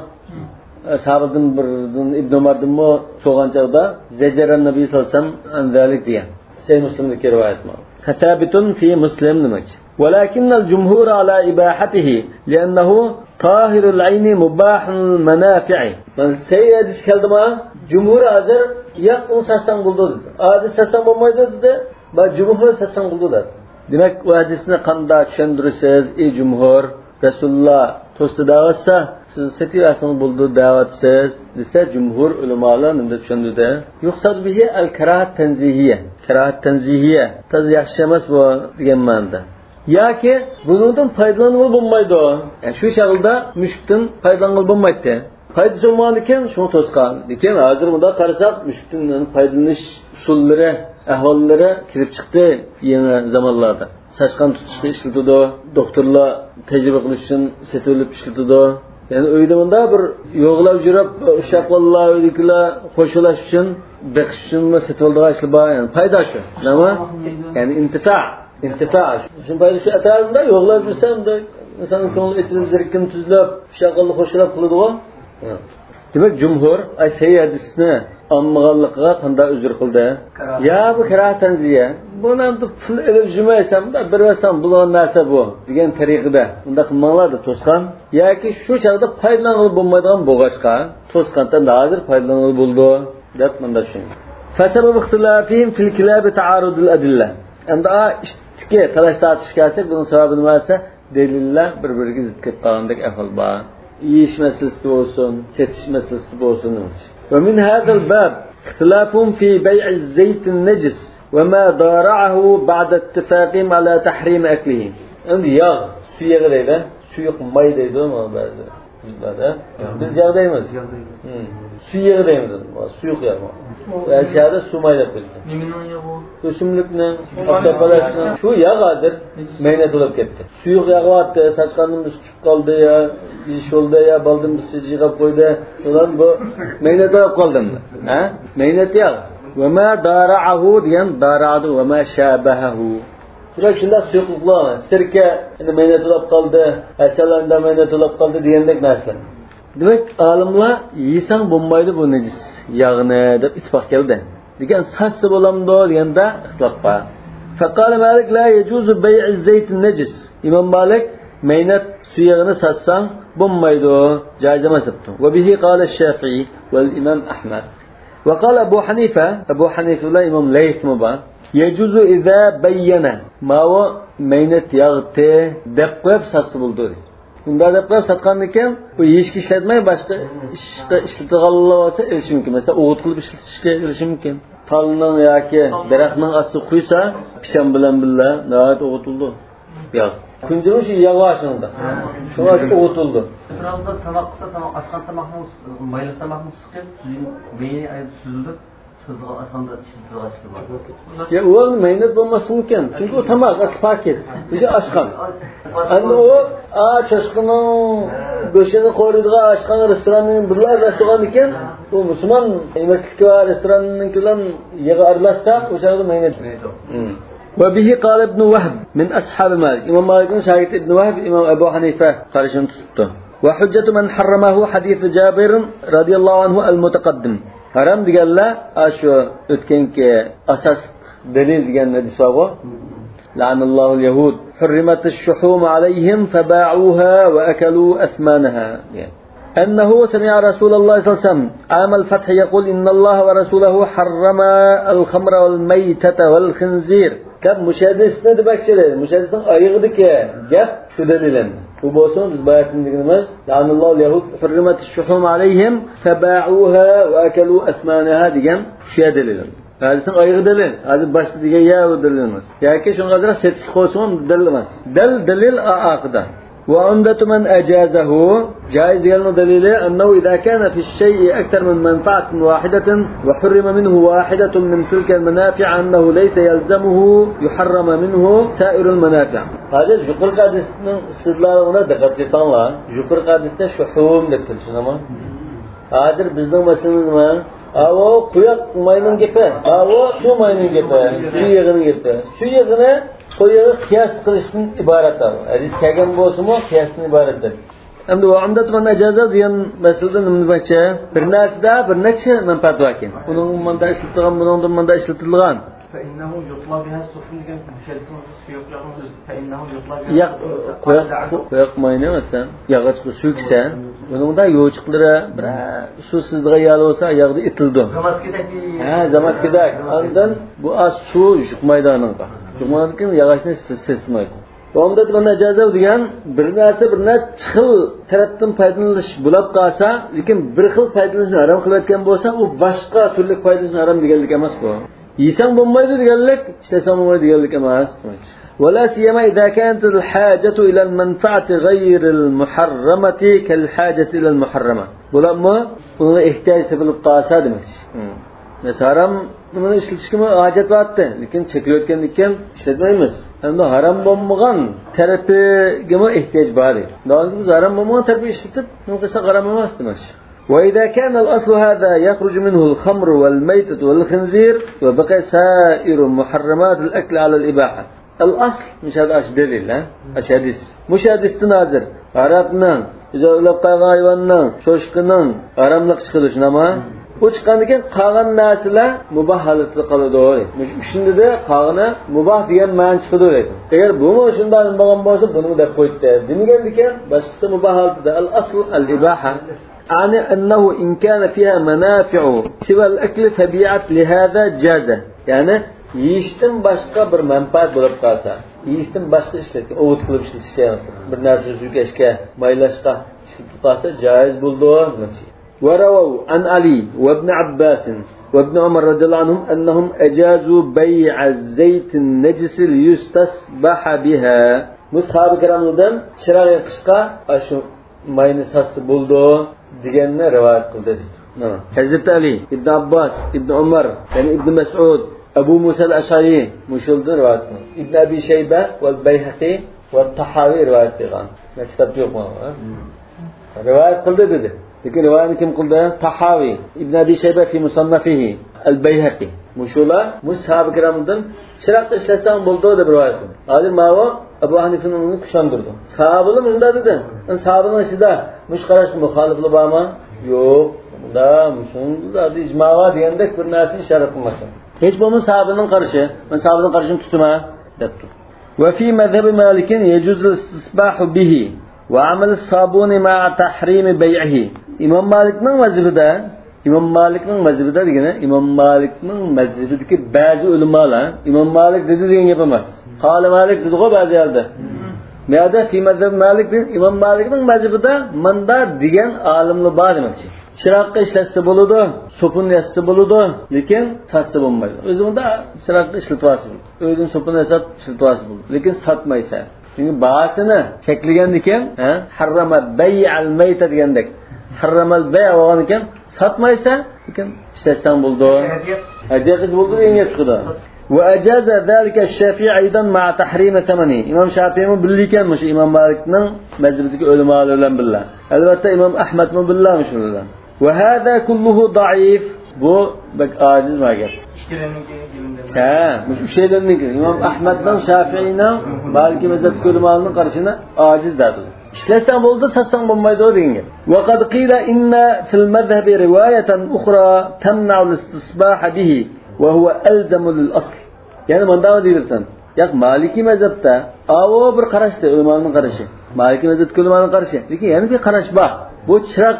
ئەسھابىدىن بىردىن، ئىبن ئۆمەردىنمۇ سورىغان چاغدا، زەجەرەن نەبىي سەللەللاھۇ ئەلەيھى ۋەسەللەم ئەن زالىك دېگەن. سەھىھ مۇسلىمدىكى رىۋايەت بۇ. فسابت في مسلم دېمەكچى. ولكن الجمهور على إباحته لأنه طاهر العين مباح المنافع. مانا سەھىھ ھەدىس كەلدىما، جۇمھۇر ھازىر ياغنى ساتساڭ بولىدۇ دېدى. ئادىل ساتساڭ بولمايدۇ دېدى. ما جۇمھۇر ساتساڭ بولىدۇ دېدى. دېمەك، بۇ ھەدىسنى قانداق چۈشەندۈرىسىز، ئى جۇمھۇر؟ رەسۇلۇللا توستا دەۋاتسا، سىز سېتىۋەرسىڭىز بولىدۇ دەۋاتىسىز دېسە، جۇمھۇر ئۆلىمالار نېمە دەپ چۈشەندۈردى؟ يقصد به الكراهة التنزيهية. كراھەت تەنزىھىيە. تازا ياخشى ئەمەس بۇ دېگەن مەنىدە. ياكى بۇنىڭدىن پايدىلانغىلى بولمايدۇ. يەنى شۇ چاغدا مۈشۈكتىن پايدىلانغىلى بولمايتتى. پايدىسى بولمىغاندىكىن شۇڭا توسقان. لېكىن ھازىر مۇنداق قارىساق، مۈشۈكتىن پايدىلىنىش ئۇسۇللىرى، ئەھۋاللىرى كېلىپ چىقتى يېڭى زامانلاردا. ساچقان تۇتۇشقا ئىشلىتىدۇ، دوختۇرلار تەجرىبە قىلىش ئۈچۈن سېتىۋېلىپ ئىشلىتىدۇ. يەنى ئۆيدە مۇنداق بىر يوغلاپ يۈرۈپ، ئۇششاق بالىلار، ئۆيدىكىلەر خوش بولاش ئۈچۈن، بېقىش ئۈچۈنمۇ سېتىۋالىدىغان ئىشلار بار. يەنى پايدا شۇ. نېمە؟ يەنى ئىنتىپا. ئىنتىپا. شۇ پايدا شۇ ئەتراپىدا يوغلاپ يۈرسەم، ئىنساننىڭ كۆڭلى ئېچىلىپ، زېرىككىنى تۈزلەپ، ئۇششاق بالىلار خوشلاپ قىلىدىغۇ. دېمەك، جۇمھۇر، ئاي، سەھىھ ھەدىسنى ئاڭمىغانلىقىغا قانداق ئۆزۈر قىلدى؟ كاراھەت. يا بۇ كاراھەت تەنزىھىيە. بۇنى ئەمدى پۇل ئېلىپ يۈرمەيسەن، بۇنداق بېرىۋەتسەڭ بولىدىغان نەرسە بۇ، دېگەن تەرىقىدە. بۇنداق قىلماڭلار دەپ توسقان. ياكى شۇ چاغدا پايدىلانغىلى بولمايدىغان بولغاچقا، توسقان. ئەمدى ھازىر پايدىلانغىلى بولىدۇ، دەپ مۇنداق چۈشىنىدۇ. فسبب اختلافهم في الكلاب تعارض الأدلة. ئەمدى ئا، ئىتتىكى تالاش تارتىش كەلسەك، بۇنىڭ سەۋەبى نېمە دېسە، دەلىللەر بىر-بىرىگە زىت كېلىپ قالغاندەك ئەھۋال بار. يېيىش مەسىلىسىدە بولسۇن، سېتىش مەسىلىسىدە بولسۇن، نېمە ئۈچۈن؟ ومن هذا الباب اختلافهم في بيع الزيت النجس وما ضارعه بعد اتفاقهم على تحريم أكله. ئەمدى ياغ، سۈيىگە دەيدۇ، سۇيۇق ماي دەيدۇ، مانا بەزى. بىزلەردە. بىز ياغ دەيمىز. ياغ دەيمىز. ھىم. سۈيىگە دەيمىز. سۇيۇق ياغ. ئەشيادا سۇ ماي دەپ قويدۇم. نېمىنىڭ ياغى؟ ئۆسۈملۈكنىڭ، ئاقچاپالاچنىڭ. شۇ ياغ ھازىر مەينەت بولۇپ كەتتى. سۇيۇق ياغ بارتى، ساچقاندىن بىر چۈشۈپ قالدى يا، ئىش بولدى يا، بالدىن بىر سىجىغاپ قويدى. ئۇلار بۇ مەينەت بولۇپ قالدى ئەمدى. ھە؟ مەينەت ياغ. وما ضارعه دېگەن، ضارعدىن وما شابهه. شۇنداق، شۇنداق سۇيۇقلۇقلار، سىركە، ئەمدى مەينەت بولۇپ قالدى، ھەسەل ئەمدى مەينەت بولۇپ قالدى دېگەندەك نەرسىلەر. دېمەك، ئالىملار يېسەڭ بولمايدۇ بۇ نەجىس ياغنى دەپ ئىتتىپاق كەلدى. لېكىن ساتسا بولامدۇ دېگەندە ئىختىلاپ بار. فقال مالك لا يجوز بيع الزيت النجس. ئىمام مالىك مەينەت سۇيۇغىنى ساتساڭ بولمايدۇ، جائىز ئەمەس دەپتۇ. وبه قال الشافعي والإمام أحمد. وقال أبو حنيفة، ئەبۇ ھەنىفە بىلەن ئىمام لەيسمۇ بار. يجوز إذا بين. ماۋۇ مەينەت ياغتى دەپ قويۇپ ساتسا بولىدۇ دەيدۇ. ئۇنداق دەپ قويۇپ ساتقاندىن كېيىن، ئۇ يېيىشكە ئىشلەتمەي، باشقا ئىشقا ئىشلىتىدىغانلار بولسا ئېلىشى مۇمكىن. مەسىلەن، ئوغۇت قىلىپ ئىشلىتىشكە ئېلىشى مۇمكىن. تالنىڭ ياكى دەرەخنىڭ ئاستىغا قۇيسا، پىشان بىلەن بىللە ناھايىتى ئوغۇتۇلىدۇ. ياغ. كۈنجۈرۈم شۇ ياغ بار شۇنىڭدا. شۇڭا ئوغۇتۇلىدۇ. رېستوراندا تاماق قىلسا، تاماق، ئاشقان تاماقنىڭ، مايلىق تاماقنى سىقىپ، مېيىنى ئايرىپ سۈزۈلۈپ، سىزىدىغان ئاشخانىدا ئىشلىتىدىغان ئىشلار بار. يا، ئۇ مەينەت بولماسلىقى مۇمكىن. چۈنكى ئۇ تاماق، ئەسلى پاكىز. بىر ئاشخانا. ئەمدى ئۇ، ئا، چاشقىنىڭ گۆشىنى قورۇيدىغان ئاشخانا، رېستوراننىڭ بىرلا ئارىلاشتۇرغاندىكىن، ئۇ مۇسۇلمان يېمەكلىكى بار رېستوراننىڭكى بىلەن يېغى ئارىلاشسا، ئۇ چاغدا مەينەت. مم. وبه قال ابن وهب من أصحاب مالك. ئىمام مالىكنىڭ شاگىرتى ئىبن ۋەھب ئىمام ئەبۇ ھەنىفە قارىشىنى تۇتۇپتۇ. وحجة من حرمه حديث جابر رضي الله عنه المتقدم. ھارام دېگەنلەر، ئاشۇ ئۆتكەنكى ئاساسلىق دەلىل دېگەن ھەدىس بارغۇ. لعن الله اليهود حرمت الشحوم عليهم فباعوها وأكلوا أثمانها دېگەن. أنه سمع رسول الله صلى الله عليه وسلم عام الفتح يقول إن الله ورسوله حرم الخمر والميتة والخنزير. گەپ مۇشۇ ھەدىسنى دېمەكچى. مۇشۇ ھەدىسنىڭ ئايىغىدىكى گەپ شۇ دەلىل ئەمدى. بۇ بولسىمۇ بىز باياتىن دېگىنىمىز، لعن الله اليهود حرمت الشحوم عليهم فباعوها وأكلوا أثمانها دېگەن شۇ دەلىل ئەمدى. ھەدىسنىڭ ئايىغى دەلىل. ھازىر باشتا دېگەن يا بۇ دەلىل ئەمەس. ياكى شۇنىڭغا ئازراق سېتىشقا قويسىمۇ دەلىل ئەمەس. دەل دەلىل ئا-، ئاخىردا. وعمدة من أجازه، جائز دېگەننىڭ دەلىلى، أنه إذا كان في الشيء أكثر من منفعة واحدة وحرم منه واحدة من تلك المنافع أنه ليس يلزمه يحرم منه سائر المنافع. ھازىر يۇقىرىقى ھەدىسنىڭ ئىستىدلالىغا دىققەت قىلساڭلار، يۇقىرىقى ھەدىستە شۇھۇم دەپ كەلدى، شۇنداقمۇ؟ ھازىر بىزنىڭ مەسىلىمىز نېمە؟ ئاۋۇ قويۇق ماينىڭ گېپى، ئاۋۇ سۇ ماينىڭ گېپى، سۈيى يېغىنىڭ گېپى. سۈيى يېغىنى قوي يېغىغا قىياس قىلىشتىن ئىبارەت ئاۋۇ. ھەدىس كەلگەن بولسىمۇ قىياستىن ئىبارەت دەپ. ئەمدى ۋە ئۇمدەتۇ مەن ئەجازە دېگەن مەسىلىدە نېمە دېمەكچى؟ بىر نەرسىدە بىر نەچچە مەنپەئەت باركەن. ئۇنىڭ مۇندا ئىشلىتىلغان، بۇنىڭدىن مۇندا ئىشلىتىلغان. فإنه يطلى بها السفن دېگەن مۇشەددىسنىڭ سۈيەك ياغنىڭ ئۆزى. فإنه يطلى بها ياق، السفن. قويۇق، قويۇق ماينى مەسىلەن، ياغاچقا سۈيكسە، بۇنىڭدا يوچۇقلىرى بىرەر سۇ سىزىدىغان يەر بولسا، ياغدا ئېتىلىدۇ. زاماسكىدەك. ھە، زاماسكىدەك. ئاندىن بۇ ئاز سۇ يۇقمايدۇ ئانىڭغا. يۇقمايدىكىن ياغاچنى سىز-، سىزمايدۇ. ئۇمدەت مەن ئەجازە دېگەن بىر نەرسە بىر نەچچە خىل تەرەپتىن پايدىلىنىش بولاپ قالسا، لېكىن بىر خىل پايدىلىنىشنى ھارام قىلىۋەتكەن بولسا، ئۇ باشقا تۈرلۈك پايدىلىنىشنى ھارام دېگەنلىك ئەمەس بۇ. يېسەڭ بولمايدۇ دېگەنلىك، ئىشلەتسەڭ بولمايدۇ دېگەنلىك ئەمەس. ولا سيما إذا كانت الحاجة إلى المنفعة غير المحرمة كالحاجة إلى المحرمة. بولۇپمۇ ئۇنىڭغا ئېھتىياج تېپىلىپ قالسا دېمەكچى. مەسىلەن، ھارام نېمىنى ئىشلىتىشكىمۇ ھاجەت بارتتى، لېكىن چەكلىۋەتكەندىكىن ئىشلەتمەيمىز. ئەمدى ھارام بولمىغان تەرىپىگىمۇ ئېھتىياج بار. داۋاملىق بىز ھارام بولمىغان تەرىپىگە ئىشلىتىپ، نېمە قىلساق ھارام ئەمەس دېمەكچى. وإذا كان الأصل هذا يخرج منه الخمر والميتة والخنزير وبقي سائر محرمات الأكل على الإباحة. ئەل ئەسل، مۇشۇ يەردە ئاشۇ دەلىل، ھە؟ ئاشۇ ھەدىس. مۇشۇ ھەدىستىن ھازىر ھاراقنىڭ، ئۆزى ئويلاپ قالغان ھايۋاننىڭ، چوشقىنىڭ ھاراملىقى چىقىدۇ، شۇنداقمۇ؟ ئۇ چىققاندىكىن قالغان نەرسىلەر مۇباھ ھالىتىدە قالىدۇ. مۇشۇ ئۈچىنى دېدى، قالغىنى مۇباھ دېگەن مەنە چىقىدۇ دەيدۇ. ئەگەر بۇمۇ شۇنداق نېمە بولغان بولسا، بۇنىمۇ دەپ قويدى دېمىگەندىكىن، باشقىسى مۇباھ ھالىتىدە. ئەل ئەسل ئەل ئىباھە. يعني أنه إن كان فيها منافع سوى الأكل فبيعت لهذا جاز. يەنى يېيىشتىن باشقا بىر مەنپەئەت بولۇپ قالسا، يېيىشتىن باشقا ئىشلەتكەن، ئوۋۇت قىلىپ ئىشلىتىشكە، بىر نەرسە سۈركەشكە، مايلاشقا ئىشلىتىپ قالسا جائىز بولىدۇ دېمەكچى. ورووا عن علي وابن عباس وابن عمر رضي الله عنهم أنهم أجازوا بيع زيت النجس ليستصبح بها. بۇ ساھابە كىراملاردىن چىراغ يېقىشقا ئاشۇ ماينى ساتسا بولىدۇ دېگەننى رىۋايەت قىلدى دەيدۇ. ھەزرىتى ئەلى، ئىبن ئابباس، ئىبن ئۆمەر، يەنى ئىبن مەسئۇد، ئەبۇ مۇسا ئەل ئەشئەرى مۇشۇلدىن رىۋايەت قىلغان. ئىبن ئەبى شەيبە ۋەل بەيھەقى ۋەت تاھاۋى رىۋايەت قىلغان. مەن كىتابتا يوق مانا. رىۋايەت قىلدى دېدى. لېكىن رىۋايەتنى كىم قىلدى؟ تاھاۋى. ئىبن ئەبى شەيبە فى مۇسەننەفىھى، ئەل بەيھەقى. مۇشۇلار مۇشۇ ساھابە كىرامدىن چىراغدا ئىشلەتسەڭ بولىدۇ دەپ رىۋايەت قىلدى. ھازىر ماۋۇ ئەبۇ ھەنىفىنى ئۇنى كۈچلەندۈردى. ساھابىلار مۇشۇنداق دېدى. ئەمدى ساھابىنىڭ ئىچىدە مۇشۇ قاراشقا مۇخالىپلار بارمۇ؟ يوق. مۇندا مۇشۇندا ئىجما بار دېگەندەك بىر نەرسىنى ئىشارەت قىلماقچى. ھېچ بولمىسا ساھابىنىڭ قارىشى، مەن ساھابىنىڭ قارىشىنى تۇتىمەن دەپتۇ. وفي مذهب مالك يجوز الاستصباح به وعمل الصابون مع تحريم بيعه. ئىمام مالىكنىڭ مەزھىپىدە، ئىمام مالىكنىڭ مەزھىپىدە دېگىنى، ئىمام مالىكنىڭ مەزھىپىدىكى بەزى ئۆلىمالار، ئىمام مالىك دېدى دېگەن گەپ ئەمەس. قال مالك دېدىغۇ بەزى يەردە. بۇ يەردە في مذهب مالك دېگەن، ئىمام مالىكنىڭ مەزھىپىدە ماندا دېگەن ئالىملار بار دېمەكچى. چىراغقا ئىشلەتسە بولىدۇ، سوپۇن ياسىسا بولىدۇ، لېكىن ساتسا بولمايدۇ. ئۆزى مۇندا چىراغقا ئىشلىتىۋالسا بولىدۇ. ئۆزىنى سوپۇن ياساپ ئىشلىتىۋالسا بولىدۇ. لېكىن ساتمايسەن. چۈنكى باھاسىنى چەكلىگەندىكىن، ھە، ھەررەمە بەيئەل مەيتە دېگەندەك. ھەررەمەل بەيئە بولغاندىكىن ساتمايسەن، لېكىن ئىشلەتسەڭ بولىدۇ. ھەدىيە قىلسا بولىدۇ دېگەن گەپ چىقىدۇ. وأجاز ذلك الشافعي أيضا مع تحريم ثمنه. ئىمام شافىئىمۇ بىللە ئىكەن مۇشۇ ئىمام مالىكنىڭ مەزھىپىدىكى ئۆلىمالىرى بىلەن بىللە. ئەلۋەتتە ئىمام ئەھمەدمۇ بىللە مۇشۇ بىلەن. وهذا كله ضعيف. بۇ بەك ئاجىز بار گەپ. ئىككىلىنىڭكى، ئىككىلىنىڭكى. ھە، مۇشۇ ئۈچەيلەننىڭكى. ئىمام ئەھمەدنىڭ، شافىئىنىڭ، مالىكىي مەزھەپتىكى ئۆلىمالارنىڭ قارىشىنى ئاجىز دەدى. ئىشلەتسەڭ بولىدۇ، ساتساڭ بولمايدۇ دېگەن گەپ. وقد قيل إن في المذهب رواية أخرى تمنع الاستصباح به وهو ألزم للأصل. يەنى مۇنداق دېيىلىپتۇ. ياق، مالىكىي مەزھەپتە ئاۋۇ بىر قاراشتى، ئۆلىمانىڭ قارىشى. مالىكىي مەزھەپتىكى ئۆلىمانىڭ قارىشى. لېكىن يەنە بىر قاراش بار. بۇ چىراغ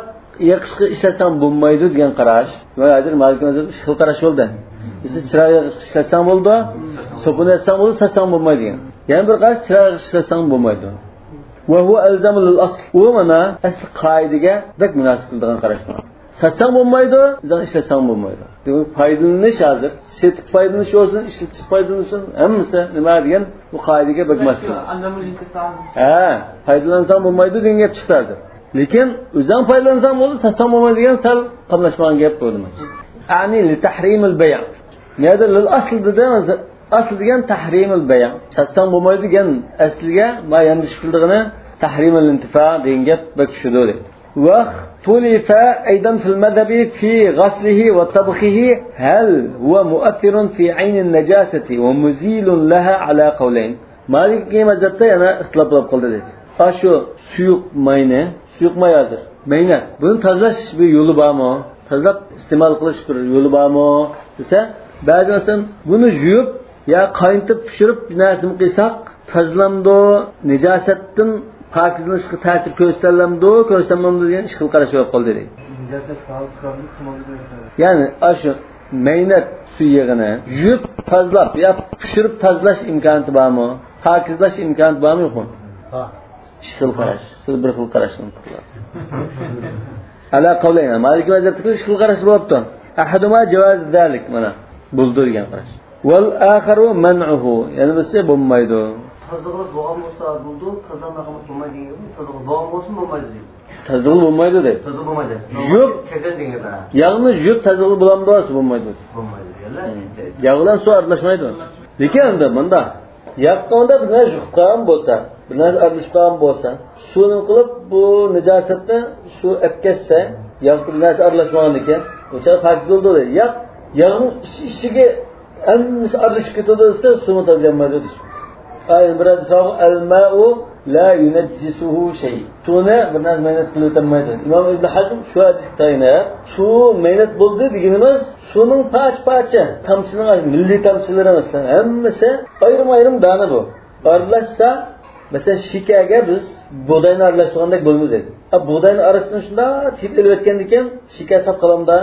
يېقىشقا ئىشلەتسەڭ بولمايدۇ دېگەن قاراش. ۋە ھازىر مالىكىي مەزھەپتە ئىككى خىل قاراش بولدى. بىرسى چىراغ يېقىشقا ئىشلەتسەڭ بولىدۇ، سوپۇن ياسىساڭ بولىدۇ، ساتساڭ بولمايدۇ دېگەن. يەنە بىر قاراش چىراغ يېقىشقا ئىشلەتسەڭ بولمايدۇ. وهو ألزم للأصل. ئۇ مانا ئەسلى قائىدىگە بەك مۇناسىپ كېلىدىغان قاراش بۇ. ساتساڭ بولمايدۇ، ئۆزۈڭ ئىشلەتسەڭ بولمايدۇ. دېمەك، پايدىلىنىش ھازىر، سېتىپ پايدىلىنىش بولسۇن، ئىشلىتىپ پايدىلىنىش بولسۇن، ھەممىسى نېمە دېگەن بۇ قائىدىگە بەك ماس كېلىدۇ. ھە، پايدىلانساڭ بولمايدۇ دېگەن گەپ چىقتى ھازىر. لېكىن ئۆزۈڭ پايدىلانساڭ بولدى، ساتساڭ بولمايدۇ دېگەن سەل قاملاشمىغان گەپ بولدى. أعني لتحريم البيع. نەدە للأصل دېدى، ئەسلى دېگەن تحريم البيع. ساتساڭ بولمايدۇ دېگەن ئەسلىگە ما ياندىشىپ كېلىدىغىنى تحريم الانتفاع دېگەن گەپ بەك چۈشىدۇ دەيدۇ. واختلف أيضا في المذهب في غسله وطبخه هل هو مؤثر في عين النجاسة ومزيل لها على قولين. مالىكىي مەزھەپتە يەنە ئىختىلاپ بولۇپ قالدى دەيدۇ. ئاشۇ سۇيۇق ماينى يۇقماي ھازىر. مەينەت. بۇنى تازىلاش بىر يولى بارمۇ؟ تازىلاپ ئىستېمال قىلىش بىر يولى بارمۇ؟ دېسە، بەزى مەسىلەن، بۇنى يۇيۇپ، يا قاينىتىپ، پىشۇرۇپ، بىر نەرسىنى قىلساق، تازىلامدۇ، نىجاسەتتىن پاكىزلىنىشقا تەسىر كۆرسىتەلەمدۇ، كۆرسىتەلمەمدۇ دېگەن ئىشكىل قاراش بولۇپ قالدى. نىجاسەت قالىپ تۇرامدۇ، تۇرمامدۇ دېگەن. يەنى، ئاشۇ مەينەت سۈيىغىنى يۇيۇپ تازىلاپ يا پىشۇرۇپ تازىلاش ئىمكانىيىتى بارمۇ؟ پاكىزلاش ئىمكانىيىتى بارمۇ، يوقمۇ؟ بار. ئىككى خىل قاراش. سىز بىر خىل قاراشنى قىلىڭ. ئەلا قەۋلەين. مالىكىي مەزھەپتىكى ئىككى خىل قاراش بولۇپتۇ. ئەھەدۇھۇما جاۋازۇ زالىك. مانا، بولىدۇ دېگەن قاراش. ۋەل ئاخەرۇ مەنئۇھۇ. يەنە بىرسى بولمايدۇ. تازىلىق بولغان بولسا بولىدۇ، تازىلانمىغان بولسا بولمايدۇ دېگەن گەپمۇ؟ تازىلىق بولغان بولسا بولمايدۇ دەيدۇ. تازىلىق بولمايدۇ دەيدۇ. تازىلىق بولمايدۇ. يۇيۇپ، چەكلەن دېگەن گەپ. ياغنى يۇيۇپ تازىلىق بولامدۇ دېسە بولمايدۇ. بولمايدۇ دېگەنلەر. ياغ بىلەن سۇ ئارىلاشمايدۇ. لېكىن ئەمدى مۇنداق. ياغقا ئۇنداق بىر نەرسە يۇقۇپ قالغان بولسا، بىر نەرسە ئارىلىشىپ قالغان بولسا، سۇنى قىلىپ بۇ نىجاسەتنى سۇ ئەپ كەتسە، ياغقا بىر نەرسە ئارىلاشمىغاندىكىن، ئۇ چاغدا پاكىز بولىدۇ دەيدۇ. ياغ، ياغنىڭ ئىچى، ئىچىگە ھەممىسى ئارىلىشىپ كېتىدۇ دېسە، سۇمۇ تازىلىيالمايدۇ دېيىش. ئايەت بىر ھەدىس بار، ئەل مائۇ لا يۇنەججىسۇھۇ شەي. سۇنى بىر نەرسە مەينەت قىلىۋېتەلمەيدۇ. ئىمام ئىبن ھەزم شۇ ھەدىسكە تايىنىپ، سۇ مەينەت بولدى دېگىنىمىز، سۇنىڭ پارچە-پارچە، تامچىنىڭ، مىللىي تامچىلىرى مەسىلەن، ھەممىسى ئايرىم-ئايرىم دانە بۇ. ئارىلاشسا، مەسىلەن، شېكەرگە بىز بۇغداينى ئارىلاشتۇرغاندەك بولىمىز دەيدۇ. ئا، بۇغداينى ئارىسىدىن شۇنداق تېپىپ ئېلىۋەتكەندىكىن، شېكەر ساپ قالامدا؟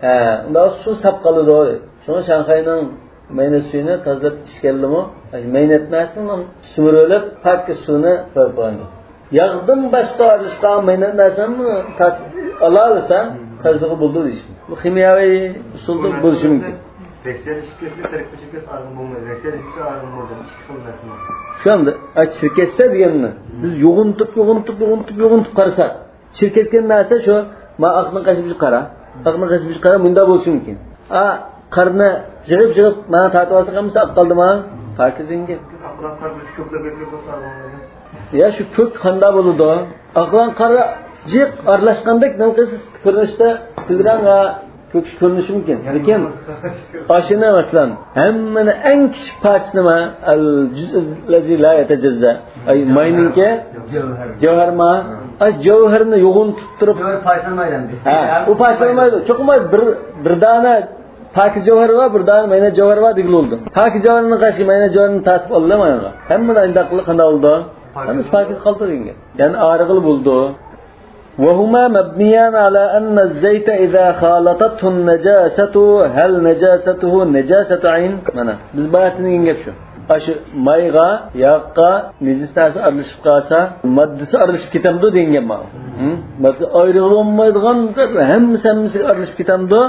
ھە، ئۇنداق سۇ ساپ قالىدۇ. شۇڭا شاڭخەينىڭ مەينەت سۈيىنى تازىلاپ ئىچكەنلىمۇ، مەينەت نەرسىنى سۈمۈرۈۋېلىپ، پاكىز سۇنى قويۇپ قويغان. ياغدىن باشقا ئارىلاشقان مەينەت نەرسىنى تارتىپ ئالالىسا، تازىلىقى بولىدۇ دېيىش. بۇ خىميەۋى ئۇسۇلدا بولۇشى مۇمكىن. رەكسىيە چىقىپ كەتسە، تەركىبى چىقىپ كەتسە، ئارىغىن بولمايدۇ. رەكسىيە چىقىپ كەتسە، ئارىغىن بولمايدۇ. ئىككى خىل نەرسە. شۇ ئەمدى، ئا، چىرىپ كەتسە دېگەننى بىز يوغىنىتىپ، يوغىنىتىپ، يوغىنىتىپ، يوغىنىتىپ قارىساق، چىرىپ كەتكەن نەرسە شۇ، ما ئاقنىڭ قېشىغا بىر قارا. ئاقنىڭ قېشىغا بىر قارا، مۇنداق بولۇشى مۇمكىن. ئا، قارنى يىغىپ-يىغىپ، مانا تارتىۋالساق ھەممىسى ئاق قالدىما؟ پاكىز دېگەن گەپ. ئاقلان قار بىر كۆپلەپ كەتكەن بولسا، ئاغلانمايدۇ. يا شۇ كۆك قانداق بولىدۇ؟ ئاقلان قارا جىق ئارىلاشقاندەك نېمە قىلسا كۆرۈنۈشتە كۈلدۈرەڭ ۋە كۆك كۆرۈنۈشى مۇمكىن. لېكىن ئاشۇنى مەسىلەن، ھەممىنى ئەڭ كىچىك پارچىسى نېمە؟ ئەل جۇزئۇللەزى لا يەتەجەززا. ئاي، ماينىڭكى جەۋھەر. جەۋھەرما؟ ئاي، جەۋھەرنى يوغىنىتىپ تۇرۇپ. جەۋھەر پايسىلمايدۇ ئەمدى. ھە، ئۇ پايسىلمايدۇ. چوقۇم بىر، بىر دانە پاكىز جەۋھەر بار، بىر دانە مەينەت جەۋھەر بار دېگىلى بولىدۇ. پاكىز جەۋھەرنىڭ قايسى مەينەت جەۋھەرنى تارتىپ ئالىدۇ ماياغا؟ ھەممىنى ئاينداق قىلىپ قانداق بولىدۇ؟ ھەممىسى پاكىز قالدى دېگەن گەپ. يەنى ئارىغىلى بولىدۇ. وهما مبنيان على أن الزيت إذا خالطته النجاسة، هل نجاسته نجاسة عين؟ مانا، بىز باياتىن دېگەن گەپ شۇ. ئاشۇ مايغا، ياغقا نىجىس نەرسە ئارىلىشىپ قالسا، ماددىسى ئارىلىشىپ كېتەمدۇ دېگەن گەپ ماۋۇ. ھە؟ ماددىسى ئايرىغىلى بولمايدىغان، ھەممىسى ھەممىسىگە ئارىلىشىپ كېتەمدۇ؟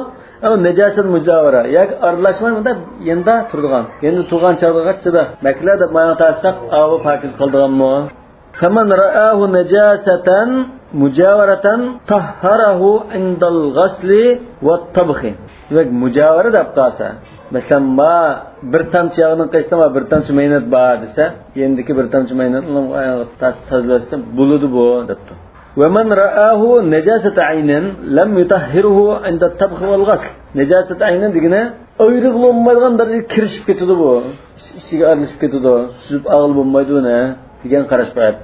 ئەمما نەجاسەت مۇجاۋىرە ياكى ئارىلاشماي مۇنداق يېنىدا تۇرىدىغان، يېنىدا تۇرغان چاغدىغىچىدا مەكلا دەپ ماياغا تارتساق، ئاۋۇ پاكىز قالىدىغانمۇ؟ فمن رآه نجاسة مجاورة طهره عند الغسل والطبخ. دېمەك، مۇجاۋىرە دەپ قالسا، مەسىلەن، ما بىر تامچە ياغنىڭ قېشىدا ما بىر تامچە مەينەت بار دېسە، يېنىدىكى بىر تامچە مەينەتنى ئۇنىڭ ئاياغىغا تارتىپ تازىلاتسا بولىدۇ بۇ، دەپتۇ. ومن رآه نجاسة عين لم يطهره عند الطبخ والغسل. نجاسەت ئەينى دېگىنى ئايرىغىلى بولمايدىغان دەرىجىگە كىرىشىپ كېتىدۇ بۇ. ئىچ-، ئىچىگە ئارىلىشىپ كېتىدۇ. سۈزۈپ ئالغىلى بولمايدۇ ئۇنى دېگەن قاراش بار.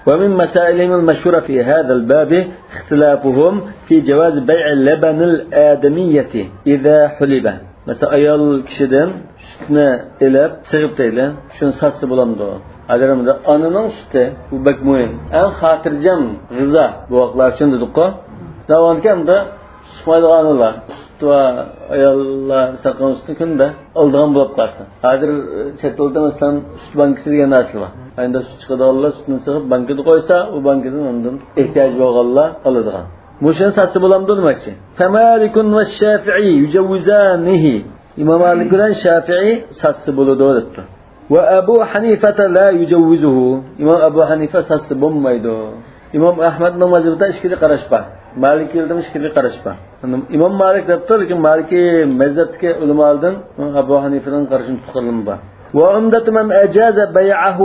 ومن مسائلهم المشهورة في هذا الباب اختلافهم في جواز بيع لبن الآدمية إذا حلب. مەسىلەن، ئايال كىشىدىن سۈتنى ئېلىپ، سېغىپ دەيلى، شۇنى ساتسا بولامدۇ؟ ئادەمدە ئانىنىڭ سۈتى، بۇ بەك مۇھىم. ئەڭ خاتىرجەم غىزا بۇ ۋاقىتلار ئۈچۈن دېدۇققۇ. داۋانكەن ئەمدى سۇقمايدىغانلار، سۈت ۋە ئاياللار ساقىغان سۈتنى كۈندە ئالىدىغان بولۇپ قالسا. ھازىر چەت ئەلدە، مەسىلەن، سۈت بانكىسى دېگەن نەرسە بار. ئەمدى سۈت چىقىدىغانلار سۈتنى سېغىپ بانكىدا قويسا، ئۇ بانكىدىن ئاندىن ئېھتىياجى بولغانلار ئالىدىغان. مۇشۇنى ساتسا بولامدۇ دېمەكچى. فمالك والشافعي يجوزانه. ئىمام مالىك بىلەن شافىئى ساتسا بولىدۇ دەپتۇ. وأبو حنيفة لا يجوزه. ئىمام ئەبۇ ھەنىفە ساتسا بولمايدۇ. ئىمام ئەھمەدنىڭ مەزھىپىدە ئىككىلا قاراش بار. مالىكىيلەردىن ئىككىلا قاراش بار. ئىمام مالىك دەپتۇ، لېكىن مالىكىي مەزھەپتىكى ئۆلىمالىردىن ئەبۇ ھەنىفىنىڭ قارىشىنى تۇتقانلىرىمۇ بار. وعمدة من أجاز بيعه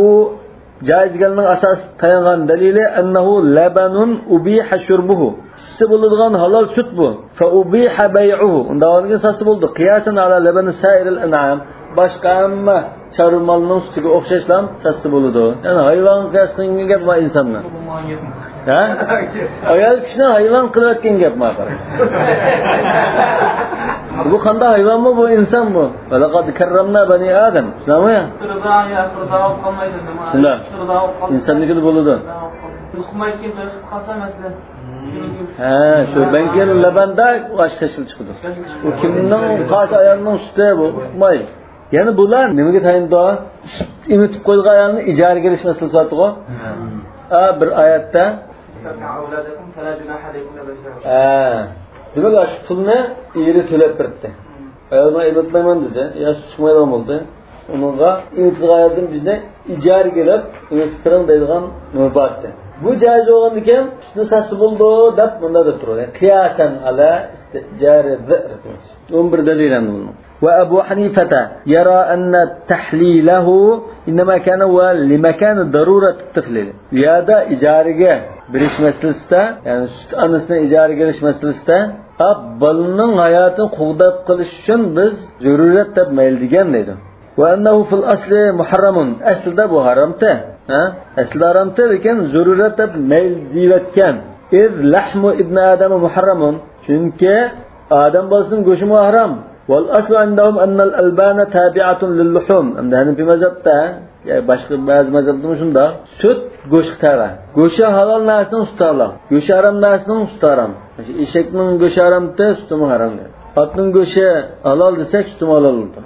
جائىز دېگەننىڭ ئاساسلىق تايانغان دەلىلى: أنه لبن أبيح شربه. ئىچسە بولىدىغان ھالال سۈت بۇ. فأبيح بيعه. ئۇنداق بولغاندىكىن ساتسا بولىدۇ. قياسا على لبن سائر الأنعام. باشقا ھەممە چارۋا مالنىڭ سۈتىگە ئوخشاشلا ساتسا بولىدۇ. يەنى ھايۋانغا قىياس قىلىنغان گەپ بار ئىنساننىڭ. ھە؟ ئايال كىشىنى ھايۋان قىلىۋەتكەن گەپ ما قارا. بۇ قانداق ھايۋانمۇ، بۇ ئىنسانمۇ؟ ولقد كرمنا بني آدم. شۇنداقمۇ يا؟ شۇنداق. ئىنساننىڭكىدە بولىدۇ. ھە، شۇ بەنكىن لەبەندە ئاشقا شەكىل چىقىدۇ. ئۇ كىمنىڭ، قايسى ئايالنىڭ سۈتى بۇ؟ ئۇقماي. يەنە بۇلار نېمىگە تايىنىدۇ؟ ئېمىتىپ قويىدىغان ئايالنى ئىجارىگە ئېلىش مەسىلىسى بارغۇ. ھە. ئا، بىر ئايەتتە. ھە. دېمەك، شۇ پۇلنى ئېرى تۆلەپ بەردى. ئايال مانا ئېمىتمەيمەن دېدى. يا سۈت چىقمايدىغان بولدى. ئۇنىڭغا ئېمىتىدىغان ئايالدىن بىزنى ئىجارىگە ئېلىپ، ئېمىتىپ بېرىڭ دەيدىغان نۆۋەت بار ئىدى. بۇ جائىز بولغاندىكىن، سۈتنى ساتسا بولىدۇ دەپ مۇنداق دەپ تۇرىدۇ. قىياسەن ئەلا ئىستىجارە زىئر. ئون بىر دەلىل ئەمدى بۇنىڭ. وأبو حنيفة يرى أن تحليله إنما كان هو لمكان ضرورة التخليل. بۇ يەردە ئىجارىگە بېرىش مەسىلىسىدە، يەنى سۈت ئانىسىنى ئىجارىگە ئېلىش مەسىلىسىدە، ئا، بالىنىڭ ھاياتىنى قوغداپ قېلىش ئۈچۈن بىز زۆرۈرەت دەپ مەيلى دېگەن دەيدۇ. وأنه في الأصل محرم. ئەسلىدە بۇ ھارامتى. ھە؟ ئەسلىدە ھارامتى، لېكىن زۆرۈرەت دەپ مەيلى دېيىۋەتكەن. إذ لحم ابن آدم محرم. چۈنكى ئادەم بالىسىنىڭ گۆشىمۇ ھارام. والأصل عندهم أن الألبان تابعة للحوم. ئەمدى ھەنىپىي مەزھەپتە، يا باشقا بەزى مەزھەپلەردىمۇ شۇنداق. سۈت گۆشكە تەۋە. گۆشى ھالال نەرسىنىڭ سۈتى ھالال. گۆشى ھارام نەرسىنىڭ سۈتى ھارام. ئېشەكنىڭ گۆشى ھارامتى، سۈتىمۇ ھارام. ئاتنىڭ گۆشى ھالال دېسەك، سۈتىمۇ ھالال بولىدۇ.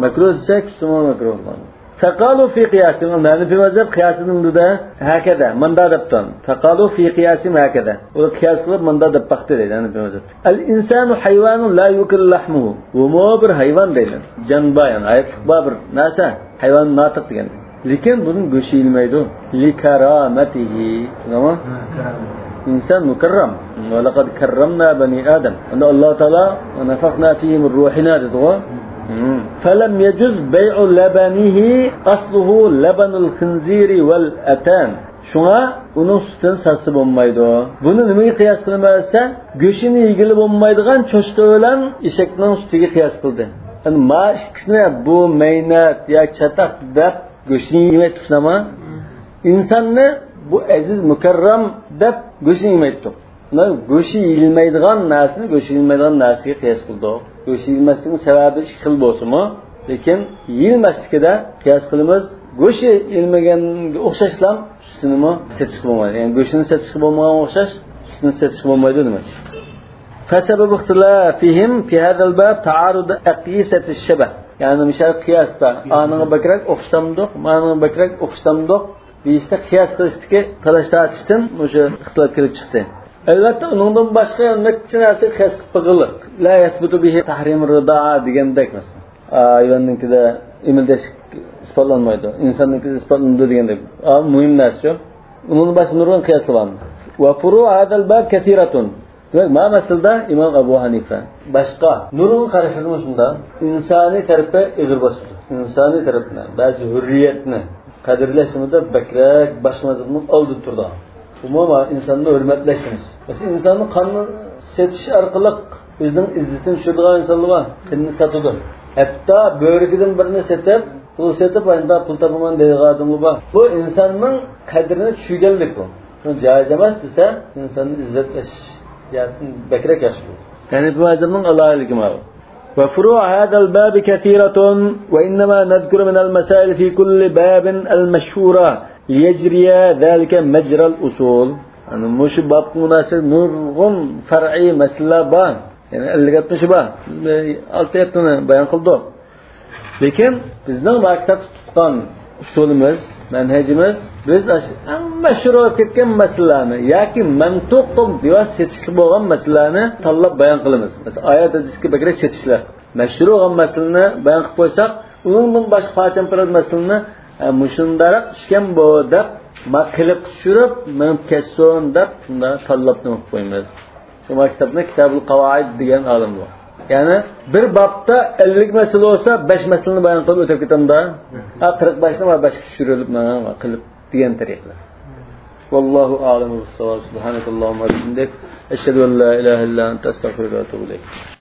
مەكرۇھ دېسەك، سۈتىمۇ مەكرۇھ بولىدۇ. فقالوا في قياسهم، ھەنىپىي مەزھەپ قىياسىنىڭ دېدى، ھەكەدە، مۇندا دەپتۇ. فقالوا في قياسهم هكذا. ئۇلار قىياس قىلىپ مۇندا دەپ باقتى دەيدۇ ھەنىپىي مەزھەپ. الإنسان حيوان لا يؤكل لحمه. بۇمۇ بىر ھايۋان دەيدۇ. جان بار، يەنى ھاياتلىق بار بىر نەرسە. ھايۋان ناتىق دېگەن. لېكىن بۇنىڭ گۆشى يېيىلمەيدۇ. لكرامته. تۇردىمۇ؟ ئىنسان مۇكەررەم. ولقد كرمنا بني آدم. ئەمدى ئاللا تائالا ونفخنا فيه من روحنا دېدىغۇ. فلم يجز بيع لبنه أصله لبن الخنزير والأتان. شۇڭا ئۇنىڭ سۈتىنى ساتسا بولمايدۇ. بۇنى نېمىگە قىياس قىلىمەن دېسە، گۆشىنى يېگىلى بولمايدىغان چوشقا بىلەن ئېشەكنىڭ سۈتىگە قىياس قىلدى. يەنى ما ئىككىسىنى بۇ مەينەت ياكى چاتاق دەپ گۆشىنى يېمەيتتۇق شۇنداقمۇ؟ ئىنساننى بۇ ئەزىز مۇكەررەم دەپ گۆشىنى يېمەيتتۇق. مانا گۆشى يېيىلمەيدىغان نەرسىنى گۆشى يېيىلمەيدىغان نەرسىگە قىياس قىلدۇق. گۆشى يېيىلمەسلىكنىڭ سەۋەبى ئىككى خىل بولسىمۇ، لېكىن يېيىلمەسلىكىدە قىياس قىلىمىز. گۆشى يېيىلمىگەنگە ئوخشاشلا سۈتىنىمۇ سېتىشقا بولمايدۇ. يەنى گۆشىنى سېتىشقا بولمىغانغا ئوخشاش سۈتىنى سېتىشقا بولمايدۇ دېمەك. فسبب اختلافهم في هذا الباب تعارض أقيسة الشبه. يەنى مۇشۇ قىياستا ئانىڭغا بەكرەك ئوخشىتامدۇق، مانىڭغا بەكرەك ئوخشىتامدۇق دېيىشتە قىياس قىلىشتىكى تالاش تارتىشتىن مۇشۇ ئىختىلاپ كېلىپ چىقتى. ئەلۋەتتە، ئۇنىڭدىن باشقا نەچچە نەرسىگە قىياس قىلىپ بېقىلىق. لا يثبت به تحريم الرضاعة دېگەندەك مەسىلەن. ھايۋاننىڭكىدە ئېمىلدەشلىك ئىسپاتلانمايدۇ، ئىنساننىڭكىدە ئىسپاتلىنىدۇ دېگەندەك. ئا، مۇھىم نەرسە شۇ. ئۇنىڭدىن باشقا نۇرغۇن قىياسلار بار. وفروع هذا الباب كثيرة. دېمەك، ما مەسىلىدە ئىمام ئەبۇ ھەنىفە باشقا نۇرغۇن قاراشلىرىمۇ شۇنداق. ئىنسانىي تەرىپى ئېغىر باسىدۇ. ئىنسانىي تەرىپىنى، بەزى ھۆررىيەتنى قەدىرلەش نېمىدە بەكرەك باشقا مەزھەپنىڭ ئالدىدا تۇرىدىغان. ئومۇمەن، ئىنساننى ھۆرمەتلەش نېمىسى. مەسىلەن، ئىنساننىڭ قانىنى سېتىش ئارقىلىق ئۆزىنىڭ ئىززىتىنى چۈشۈرىدىغان ئىنسانلار بار. قېنىنى ساتىدۇ. ھەتتا بۆرىكىدىن بىرنى سېتىپ، پۇل سېتىپ، ئاينىدا پۇل تاپىمەن دەيدىغان ئادەملەر بار. بۇ ئىنساننىڭ قەدرىنى چۈشۈرگەنلىك بۇ. شۇنى جائىز ئەمەس دېسە، ئىنساننى ئىززەتلەش جەھەتتىن بەكرەك ياخشى بولىدۇ. يەنى بۇ ئادەمنىڭ ئالاھىدىلىكى ماۋۇ. وفروع هذا الباب كثيرة، وإنما نذكر من المسائل في كل باب المشهورة، ليجري ذلك مجرى الأصول. يەنى مۇشۇ بابقا مۇناسىپ نۇرغۇن پەرئىي مەسىلىلەر بار. يەنى ئەللىك يەتمىشى بار. بىز بىر ئالتە يەتتىنى بايان قىلدۇق. لېكىن بىزنىڭ مانا كىتابتا تۇتقان ئۇسۇلىمىز، مەنھەجىمىز، بىز ئەڭ مەشھۇر بولۇپ كەتكەن مەسىلىلەرنى ياكى مەنتۇق بىۋاسىتە چېتىشلىق بولغان مەسىلىلەرنى تاللاپ بايان قىلىمىز. مەسىلەن، ئايەت ھەدىسكە بەكرەك چېتىشلىق. مەشھۇر بولغان مەسىلىنى بايان قىلىپ قويساق، ئۇنىڭدىن باشقا پارچە-پارچە مەسىلىنى، ھە، مۇشۇنداق ئىكەن بۇ دەپ، ما قىلىپ چۈشۈرۈپ، مېڭىپ كەتسۇن دەپ، شۇنداق تاللاپ نېمە قىلىپ قويىمىز. شۇڭا كىتابنى كىتابۇل قاۋائىد دېگەن ئالىم بۇ. يەنى بىر بابتا ئەللىك مەسىلە بولسا، بەش مەسىلىنى بايان قىلىپ ئۆتۈپ كېتەمدۇ. ھە، قىرىق بەشنى ما بەشكە چۈشۈرۈلۈپ، مانا قىلىپ. دېگەن تەرىقىلەر. والله أعلم بالصواب. سبحانك اللهم وبحمدك، أشهد أن لا إله إلا أنت، أستغفرك وأتوب إليك.